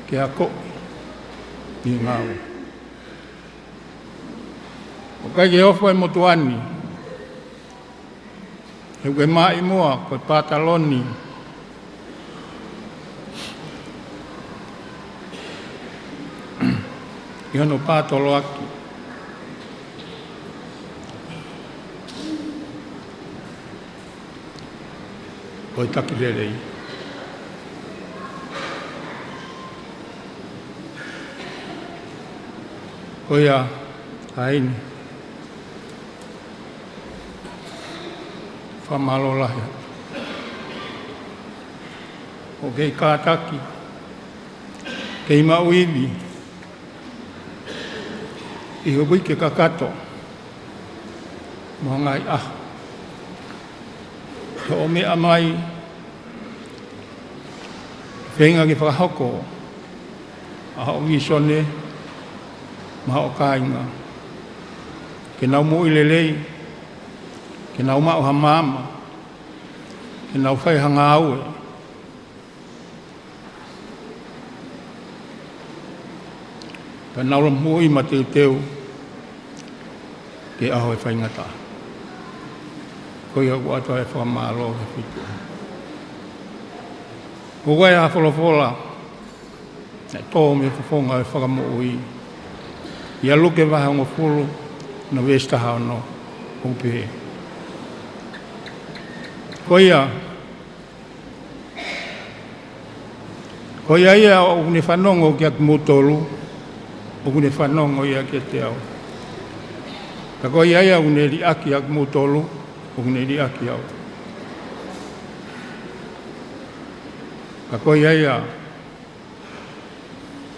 ke akoʻi ʻi he ngāue. ʻOku ʻikai ke ofo e motuʻa ni, he ʻoku ke maʻimoa ko e pātaloni ʻi hono pātoloaki ʻo e taki lelei. Ko ia, ʻa eni, fakamālō lahi atu. ʻOku kei kātaki, kei maʻu ivi ʻi he uike kakato mo e ngaahi ʻaho. Hoʻo meʻa mai, feinga ke fakahoko ʻa hoʻo vīsone maʻa hoʻo kāinga. Ke nau moʻui lelei, ke nau maʻu ha maama, ke nau fai ha ngāue, pea nau moʻui mateuteu ki he ʻaho ʻe faingataʻa. Ko ia ʻoku ʻoatu ai e fakamālō ki he ʻOtua. ʻOku ʻi ai ha folofola naʻe tō mei he fofonga ʻo e Fakamoʻui, ʻia Luke vahe hongofulu, hono veesi taha ono, ʻoku pehē: Ko ia, ko ia ia ʻoku ne fanongo kiate kimoutolu, ʻoku ne fanongo ia kiate au. Pea ko ia ia ʻoku ne liʻaki ʻa kimoutolu, ʻoku ne liʻaki au. Pea ko ia ia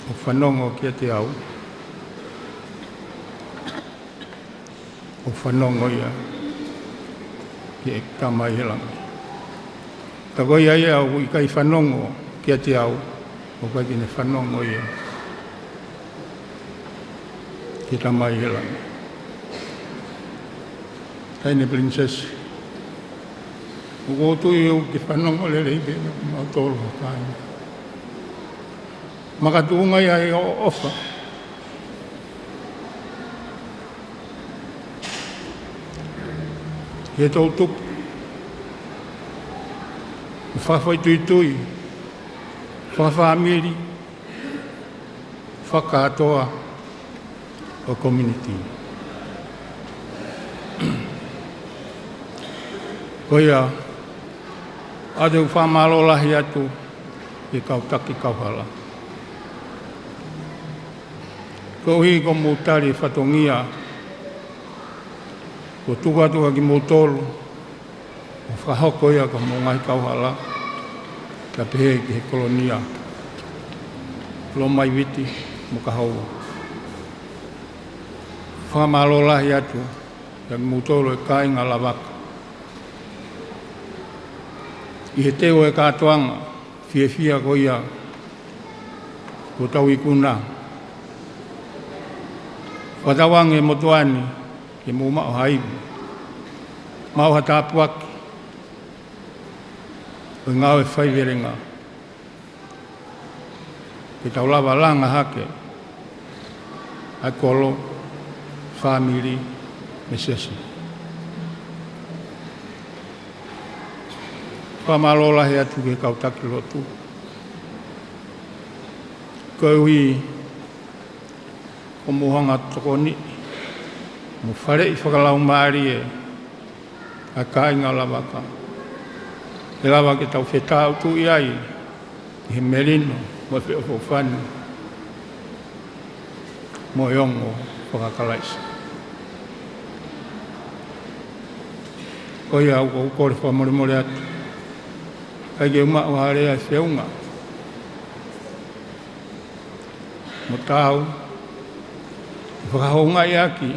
ʻoku fanongo kiate au, ʻoku fanongo ia ki heʻeku Tamai ʻi he langi. Pea ko ia ia ʻoku ʻikai fanongo kiate au, ʻoku ʻikai ke ne fanongo ia ki he Tamai ʻi he langi. Taʻahine Pilinisesi, ʻoku ou tui ʻoku ke fanongo lelei pē mo kimautolu hoʻo kāinga. Makatuʻunga ia ʻi hoʻo ʻofa ki he toʻutupu, fakafoʻituitui, fakafāmili, fakakātoa ʻo e community. Ko ia, ʻoatu e fakamālō lahi atu ki he kau taki kauhala, koeʻuhi ko hoʻomou tali e fatongia kuo tuku atu kiate kimoutolu, ʻo fakahoko ia ko hoʻomou ngaahi kauhala, kae pehē ki he Kolonia, Lomaiviti mo Kahoua. Fakamālō lahi atu kiate kimoutolu e kāinga Lavaka ʻi he teu e kātoanga fiefia ko ia kuo tau ikuna. Fakatauange e motuʻa ni ke mou maʻu ha ivi, maʻu ha tāpuaki ʻo e ngāue faivelenga, ke tau lava langa hake ʻa e kolo, fāmili, mo e siasi. Fakamālō lahi atu ki he kau taki lotu, koeʻuhi ko hoʻomou hanga ʻo tokoniʻi mo faleʻi fakalaumālie ʻa e kāinga Lavaka, ke lava ke tau fetāutuʻi ai ʻi he melino mo e feʻofoʻofani. mo e ongo faka-Kalaisi. Ko ia ʻoku ou kole fakamolemole atu, ʻikai ke u maʻu ha lea ʻe feʻunga mo taau ʻo fakahoungaʻi ʻaki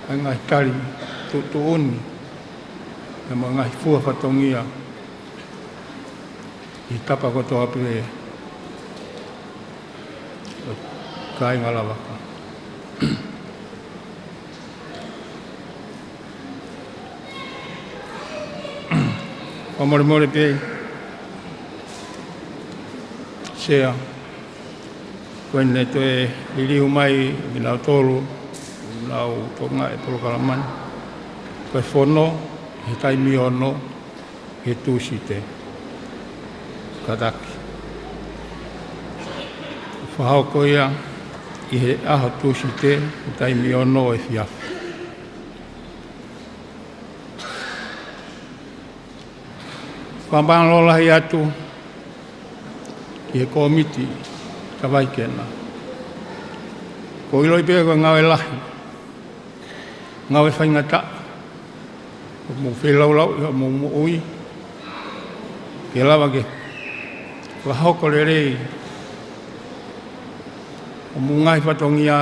ʻa e ngaahi tali tuʻutuʻuni, pea mo e ngaahi fua fatongia ʻi he tapa kotoa pē ʻo e kāinga Lavaka. Fakamolemole pē, Sea, ko ʻene toe liliu mai kinautolu ʻoku nau tokangaʻi e polokalama ni, ko e fono he taimi ono he Tūsite. Kātaki. Fakahoko ia ʻi he ʻaho Tūsite he taimi ono efiafi. Fakamālō lahi atu ki he kōmiti Tavai Kena. ʻOku ou ʻiloʻi pē ko e ngāue lahi, ngāue faingataʻa ʻoku mou feilaulauʻi hoʻomou moʻui ke lava ke fakahoko lelei hoʻomou ngaahi fatongia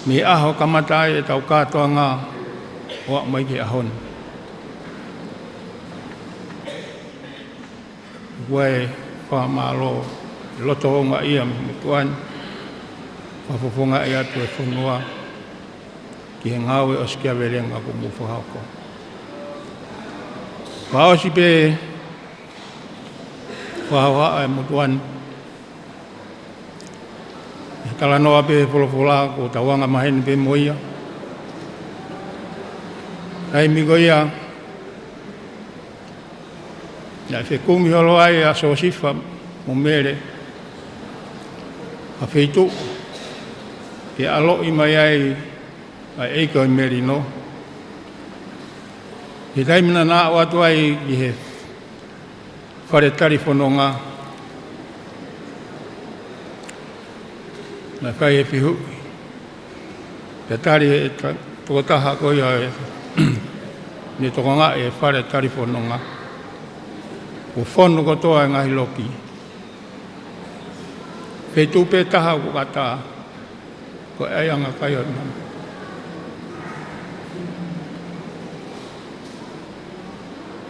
mei he ʻaho kamata ai ʻetau kātoanga ʻo aʻu mai ki he ʻaho ni. ʻOku ou fakamālō, loto houngaʻia mo e motuʻa ni, fakafofongaʻi atu e fonua ki he ngāue ʻosikiavelenga kuo mou fakahoko. Fakaʻosi pē fakahohaʻa e motuʻa ni, ʻe talanoa pē folofola kuo tau anga maheni pē mo ia. Taimi ko ia naʻe fekumi holo ai ʻa Siosifa mo Mele ha feituʻu ke ʻaloʻi mai ai ʻa e ʻeiki ʻo e melino. He taimi naʻa na ō atu ai ki he fale talifononga, naʻe fai e fehuʻi, pea tali ʻe he ta-, tokotaha ko ia ʻe ne tokangaʻi e fale talifononga, kuo fonu kotoa e ngaahi loki. Feituʻu pē taha ʻoku ʻatā, ko e ʻaiʻanga kai ʻo e mana.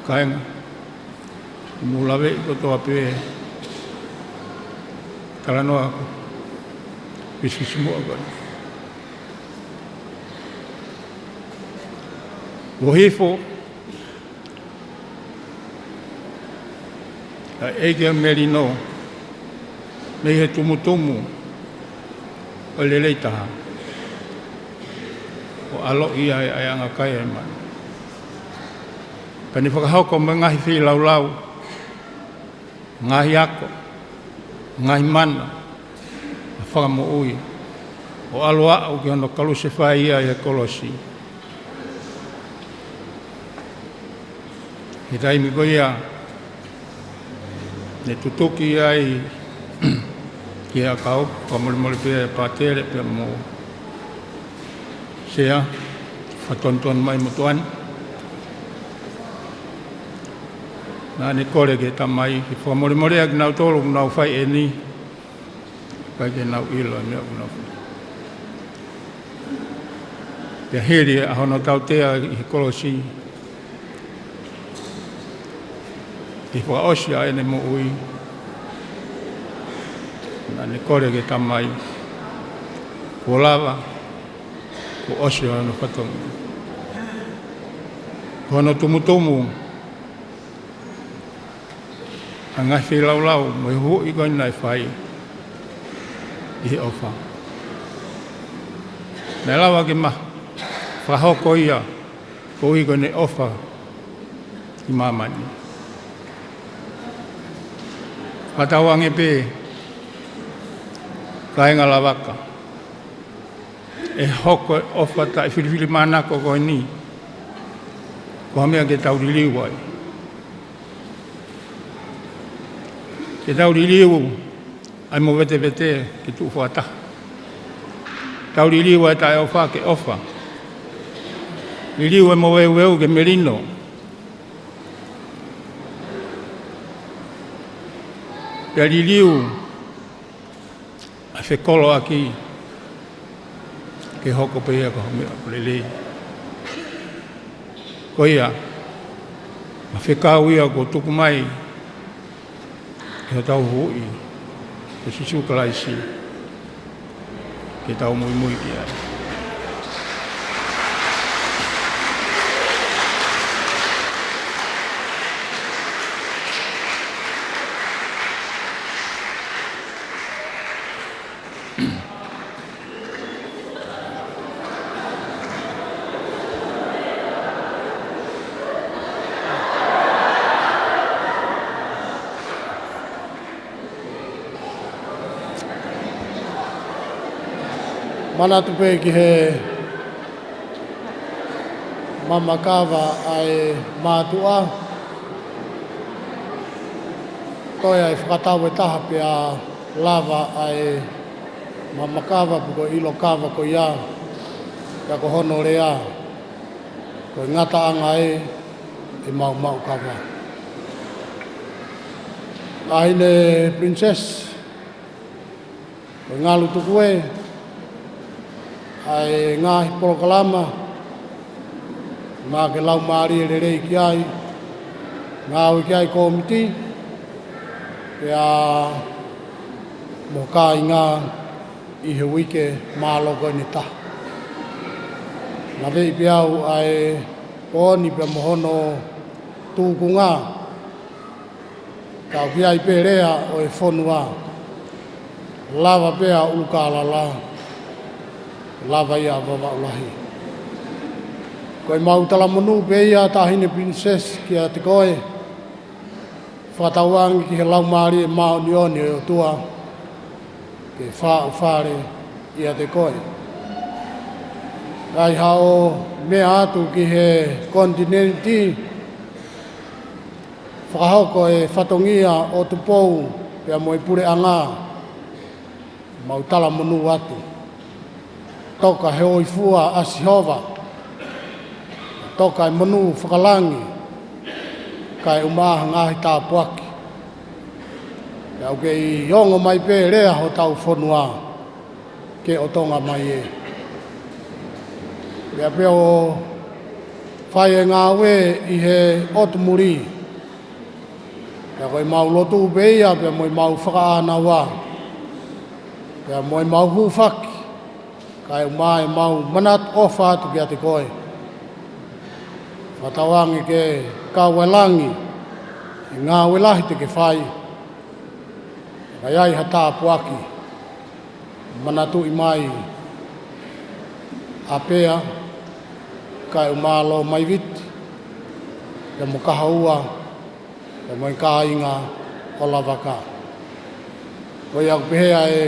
Kāinga, mou laveʻi kotoa pē talanoa ko e pisipisimuʻa ko eni. Kuo hifo ʻa e ʻeiki ʻo e melino mei he tumutumu ʻo e lelei taha, ʻo ʻaloʻi ai ʻa e ʻaiʻanga kai ʻo e mana. Pea ne fakahoko mo e ngaahi feilaulau, ngaahi ako, ngaahi mana, ʻa e fakamoʻui, ʻo ʻalu ʻo aʻu ki hono kalusefai ia ʻi he kolosi. He taimi ko ia ne tutuki ai ki he ʻakau, fakamolemole pē ʻa e pātele pea mo Sea, fakatonutonu mai motuʻa ni. Naʻa ne kole ki he Tamai ke fakamolemoleʻi ʻa kinautolu ʻoku nau fai eni, ʻikai ke nau ʻilo e meʻa ʻoku nau fai. Pea hili ʻa hono tautea ʻi he kolosi, ʻi he fakaʻosi ʻa ʻene moʻui, naʻa ne kole ki he Tamai kuo lava, kuo ʻosi hono fatongia. Ko hono tumutumu ʻa e ngaahi feilaulau mo e huhuʻi ko eni naʻe fai ʻi he ʻofa. Naʻe lava ke ma-, fakahoko ia koeʻuhi ko ʻene ʻofa ki māmani. Fakatauange pē, kāinga Lavaka, ʻe hoko e ʻofa taʻefilifilimānako ko eni ko ha meʻa ke tau liliu ai. Ke tau liliu ʻa e movetevete ke tuʻu fakataha. Tau liliu ʻa e taʻeʻofa ke ʻofa. Liliu ʻa e moveuveu ke melino. Pea liliu ʻa e fekoloaki ke hoko pē ia ko ha meʻa ʻoku lelei. Ko ia, ʻa e fekau ia kuo tuku mai ʻe hotau Huhuʻi ko Sīsū Kalaisi ke tau muimui ki ai. Manatu pē ki he mamakava ʻa e mātuʻa, toe ʻai fakatau ʻe taha pea lava ʻa e mamakava pe ko e ʻilo kava ko ia, pea ko hono lea, ko e ngataʻanga ē ʻemau maʻu kava. Taʻahine Princess, ko e ngalu tuku ē ʻa e ngaahi polokalama, naʻa ke laumālie lelei ki ai, ngāue ki ai kōmiti, pea mo kāinga ʻi he uike mālō ko eni ʻe taha. Naʻe ʻi ai pē au ʻa e pō ni pea mo hono tūkunga, ka ʻoku ʻi ai pē lea ʻo e fonua, lava pē ʻa ʻUlukālala, lava ia ʻa Vavaʻu Lahi. Ko ʻemau talamonū pē ia Taʻahine Princess kiate koe, fakatauange ki he Laumālie Māʻoniʻoni ʻo e ʻOtua ke fāʻofale ʻiate koe. ʻAi haʻo meʻa atu ki he konitinēniti, fakahoko e fatongia ʻo Tupou pea mo e puleʻanga, mau talamonū atu. Toka he ʻoifua ʻa Sihova, toka e monū fakalangi, kae ʻumaʻā ha ngaahi tāpuaki. Pea ʻoku kei ongo mai pē lea hotau fonua, ke ʻo Tonga mai ē. Pea pea ʻo fai e ngāue ʻi he ʻotu muli. Pea ko ʻemau lotu pē ia, pea mo ʻemau fakaʻānaua, pea mo ʻemau hūfaki, kae ʻumaʻā ʻemau manatu ʻofa atu kiate koe. Fakatauange ke kau ʻa e langi ʻi he ngāue lahi te ke fai. Ka ʻi ai ha tāpuaki, manatuʻi mai ʻa Pea, kae ʻumaʻā Lomaiviti, pea mo Kahoua, pea mo e kāinga ʻo Lavaka. Ko ia ʻoku pehē ʻa e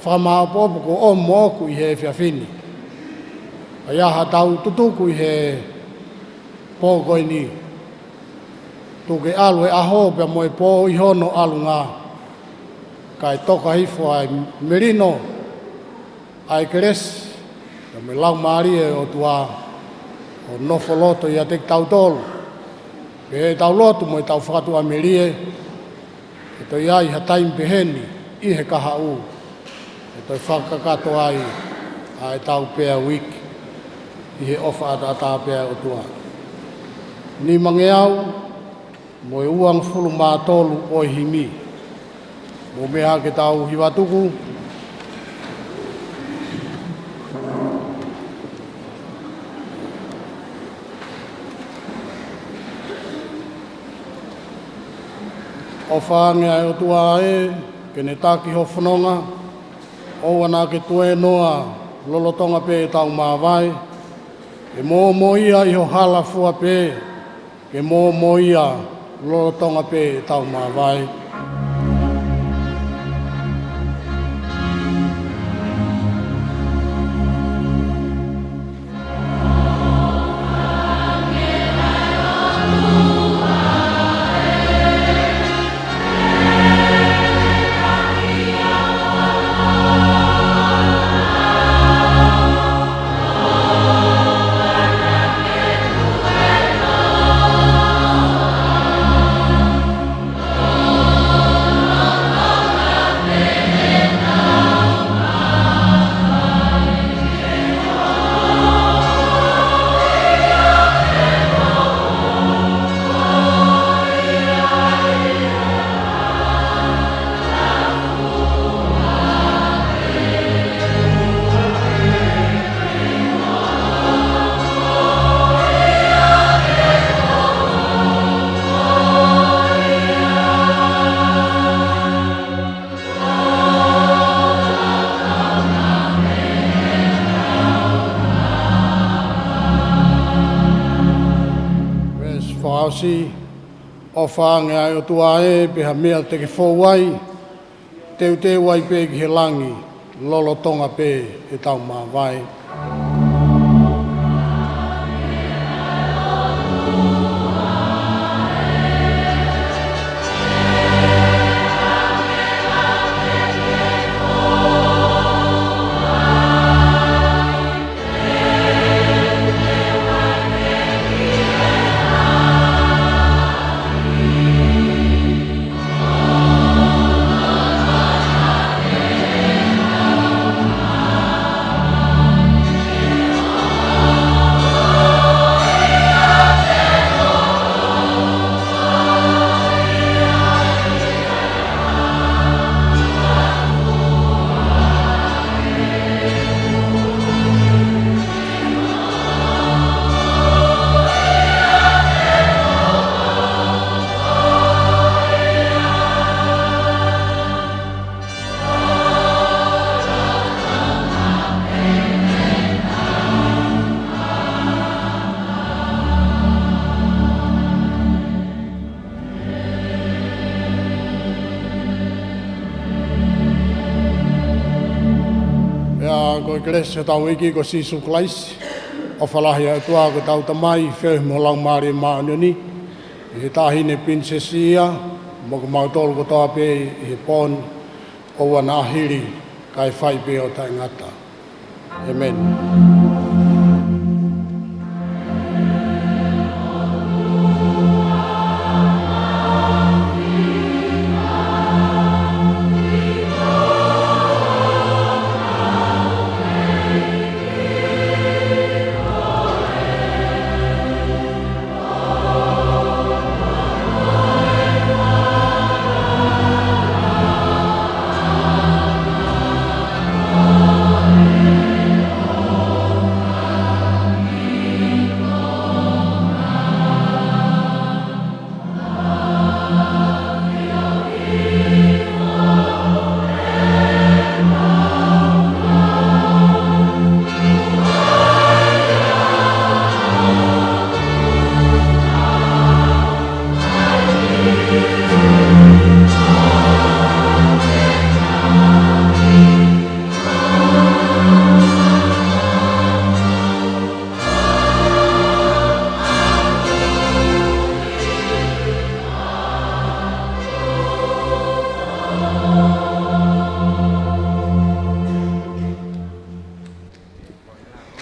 fakamāʻopoʻopo kuo ʻomi moʻoku ʻi he efiafi ni. ʻA ia haʻatau tutuku ʻi he pō ko eni. Tuku ke ʻalu e ʻaho pea mo e pō ʻi hono ʻalunga. Kae toka hifo ʻa e melino, ʻa e kelesi, pea mo e Laumālie ʻo e ʻOtua, ʻo nofo loto ʻiate kitautolu. Pea ʻi heʻetau lotu mo ʻetau fakatuʻamelie, ʻe toe ʻi ai ha taimi pehē ni ʻi he kahaʻu, ʻe toe fakakakato ai ʻa ʻetau Pea Week ʻi he ʻofa ʻataʻatā pē ʻa e ʻOtua. Nimangeau mo e uangofulu mā tolu ʻo e himi. Mou meʻa ke tau hiva tuku. ʻOfa ange ʻa e ʻOtua ē, ke ne taki ho fononga, ʻoua naʻa ke tuēnoa lolotonga pē ʻetau māvae, ke mōmoia ʻi ho hala fua pē, ke mōmoia lolotonga pē ʻetau māvae. ʻOfa ange ʻa e ʻOtua ē, pe ha meʻa te ke fou ai, teuteu ai pē ki he langi, lolotonga pē ʻetau māvae. Pea ko e kelesi ʻa hotau ʻEiki ko Sīsū Kalaisi, ʻofa lahi ʻa e ʻOtua ko hotau Tamai, feohi mo e Laumālie Māʻoniʻoni, ʻi he Taʻahine Pilinisesi ia, mo kimautolu kotoa pē ʻi he pō ni, ʻoua naʻa hili, kae fai pē ʻo taʻengata. ʻĒmeni.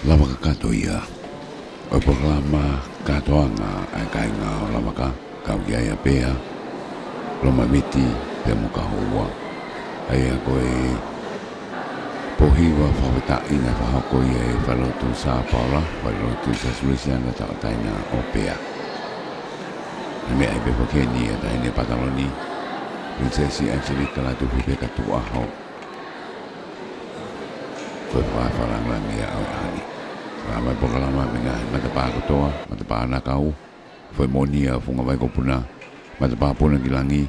Lava kakato ia ʻo e polokalama kātoanga ʻa e kāinga ʻo Lavaka, kau ki ai ʻa Pea, Lomaiviti, pea mo Kahoua. ʻA ia ko e pōhiva fakafetaʻi naʻe fakahoko ia ʻe he Falelotu Sā Paula, Falelotu Sā Sulisiana Tauʻatāina ʻo Pea. Naʻe meʻa ai pē foki heni ʻa e Taʻahine Pataloni, Pilinisesi ʻAngelika Lātūfuipeka Tukuʻaho. Ko e fakafalangani ia ʻo e ʻaho ni. Ka mai polokalama mei he ngaahi matapā kotoa, matapā ʻanakau, foʻi moʻoni ʻa Fungavai ko Puna, matapā Puna ki Langi,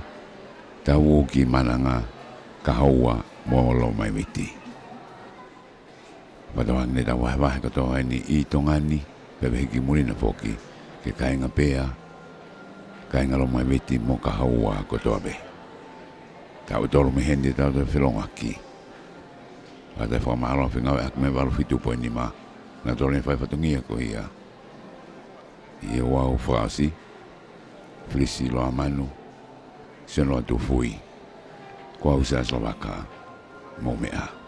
Tauʻuki Mananga, Kahoua mo Lomaiviti. Fakatauange ʻetau vahevahe kotoa eni ʻi Tonga ni, pea pehē ki muli na foki, ki he kāinga Pea, kāinga Lomaiviti mo Kahoua kotoa pē. Tautolu mei heni ʻetau toe felōngoaki. Pea toe fakamālō ʻa e fengāueʻaki mei he valu fitu poini nima, naʻa tau toe fai fatongia ko ia. ʻI he ouau fakaʻosi, Felisi Loamanu, Senoa Tufui, ko au Siaosi Lavaka, mou meʻa ā.